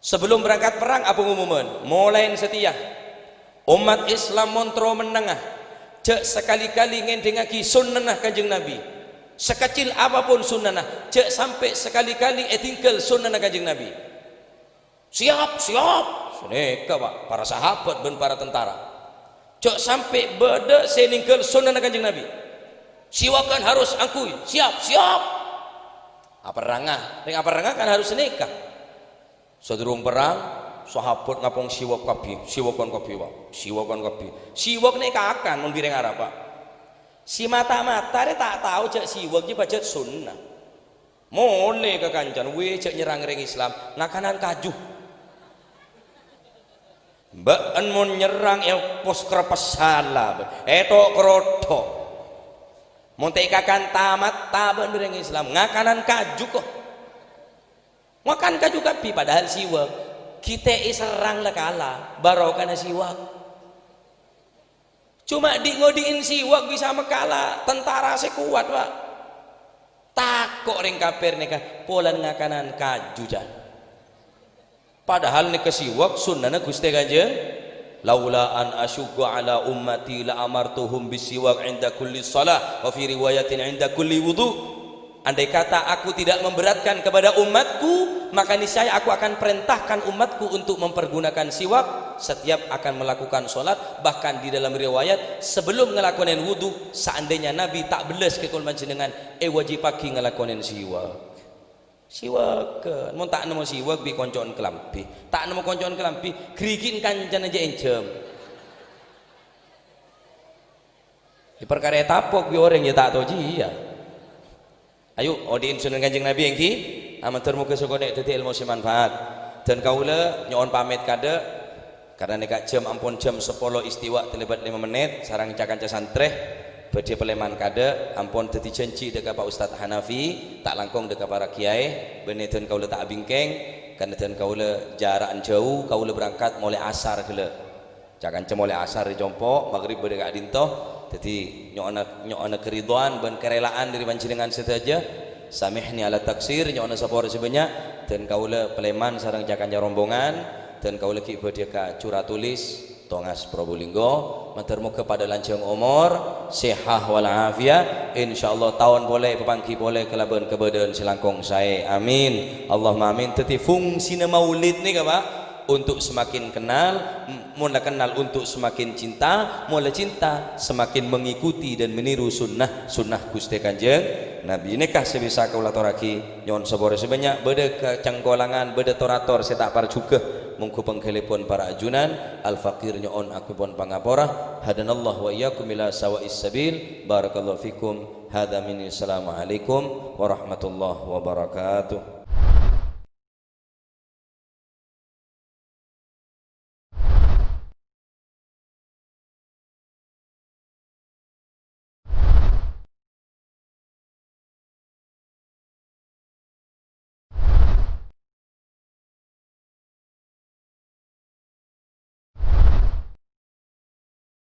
Sabellum berangkat perrang, apangumuman, molaèn satèya, ommat Islam mon terro mennanga, jhâ' sakalè-kalè ngèdingngaghi sunnana Kanjeng Nabi. Sakecil apapun sunnana, jhâ' sampè' sakalè-kalè èdinggal sunnana Kanjeng Nabi. "Siap, siap!" Sanèka, Pak, para sahabat bân para tentara. Jhâ' sampè' bâdâ sè nènggal sunnana Kanjeng Nabi. "Siwakan harus angghuy, siap, siap!" Aperranga, rèng aperranga kan harus sanèka. Sadurung perrang, sahabat ngapong siwak kabbhi, siwakan kabbhi, Pak. Siwakan kabbhi. Siwak nèka akan mon bi' rèng Arab, Pak. Sè mata-mata rè ta' tao jhâ' siwak jiyâ pajhât sunnah. Molè ka kancana, "Wè, jhâ' nyerrang rèng Islam, ngakanan kaju." Bâ'en mon nyerrang èpos krepes sala, bâ'en èto'-krotho'. Mon ta' èkakan tamat, ta' bâ'en rèng Islam, ngakanan kaju, ko'. Ngakan kaju kabbhi, padahal siwak. Ghi' ta' èserrang la kala, barokana siwak. Coma dhi'-ngodhi'in siwak bisa makala tentara sè kowat, Pak. Tako' rèng kafir nèka polana ngakanan kaju, jhân. Padahal nèka siwak sunnana Ghustè Kanjeng, "Laula an asyugga ala ummati la amartuhum bisiwak inda kulli shalah, wa fi riwayatin inda kulli wudu." Andai kata aku tidak memberatkan kepada umatku, maka niscaya aku akan perintahkan umatku untuk mempergunakan siwak setiap akan melakukan sholat. Bahkan di dalam riwayat, sebelum ngalakonèn wudu, seandainya Nabi ta' bellas ka kaulâ panjhennengngan, èwajibhaghi ngalakonèn siwak. Siwak, mon ta' nemmo siwak, bi' konco'en kalambhi. Ta' nemmo konco'en kalambhi, ghârighina kancana jhâ' ènjhâm. Yâ, parkara ètapok bi' orèng, yâ ta' tao jiyâ. Ayo, odi'in sunnah Kanjeng Nabi, èngghi? Amantar moghâ sakonè' dhâddhi èlmo sè manfaat. Dan kaulâ nyo'on pamèt kaadâ', karna nèka jhâm ampon jhâm sapolo istiwa talèbât lèma mennèt, sareng ca-kanca santrè bhâdhi palèman kaadâ', ampon dhâddhi janji dâ' ka Pak Ustadz Hanafi, ta' langkong dâ' ka para kiai, bânnè dan kaulâ ta' abingkèng, Karna dân kaulâ jhârâ'ân jhâu, kaulâ berangkat molaè asar ghellâ'. Ca-kanca molaè asar è compo', maghrib bâdâ ka'dinto. Dhâddhi nyo'ona, nyo'ona karidhoan bân karela'an dâri panjhennengngan sadhâjâ. Samihni ala taksir, nyo'ona sapora sè bânnya'. Dân kaulâ palèman sareng ca-kanca rombongan, dân kaulâ ghi' bâdâ ka Curatulis, Tongas Probolinggo, mandhâr moghâ padâ lanjhâng omor, sehah wal afiyah, insyaallah taon polè papangghi polè kalabân kabâdâ'ân sè langkong saè. Amin. Allahumma amin. Dhâddhi fungsina maulid nèka, Pak, untuk semakin kenal, m-, mon la kenal untuk semakin cinta, mon la cinta semakin mengikuti dan meniru sunnah, sunnah Ghustè Kanjeng Nabi. Nèka sè bisa kaulâ atorraghi. Nyo'on sapora sè bânnya', bâdâ kacangkolangan, bâdâ tor-ator sè ta' parjhughâ. Mongghu pangghâlipon para ajunan, Al-Faqir nyo'on agungèpon pangapora. Hadanallah wa iyyakum ila sawa'is sabil. Barakallahu fikum. Hadza minni. Assalamualaikum warahmatullahi wabarakatuh.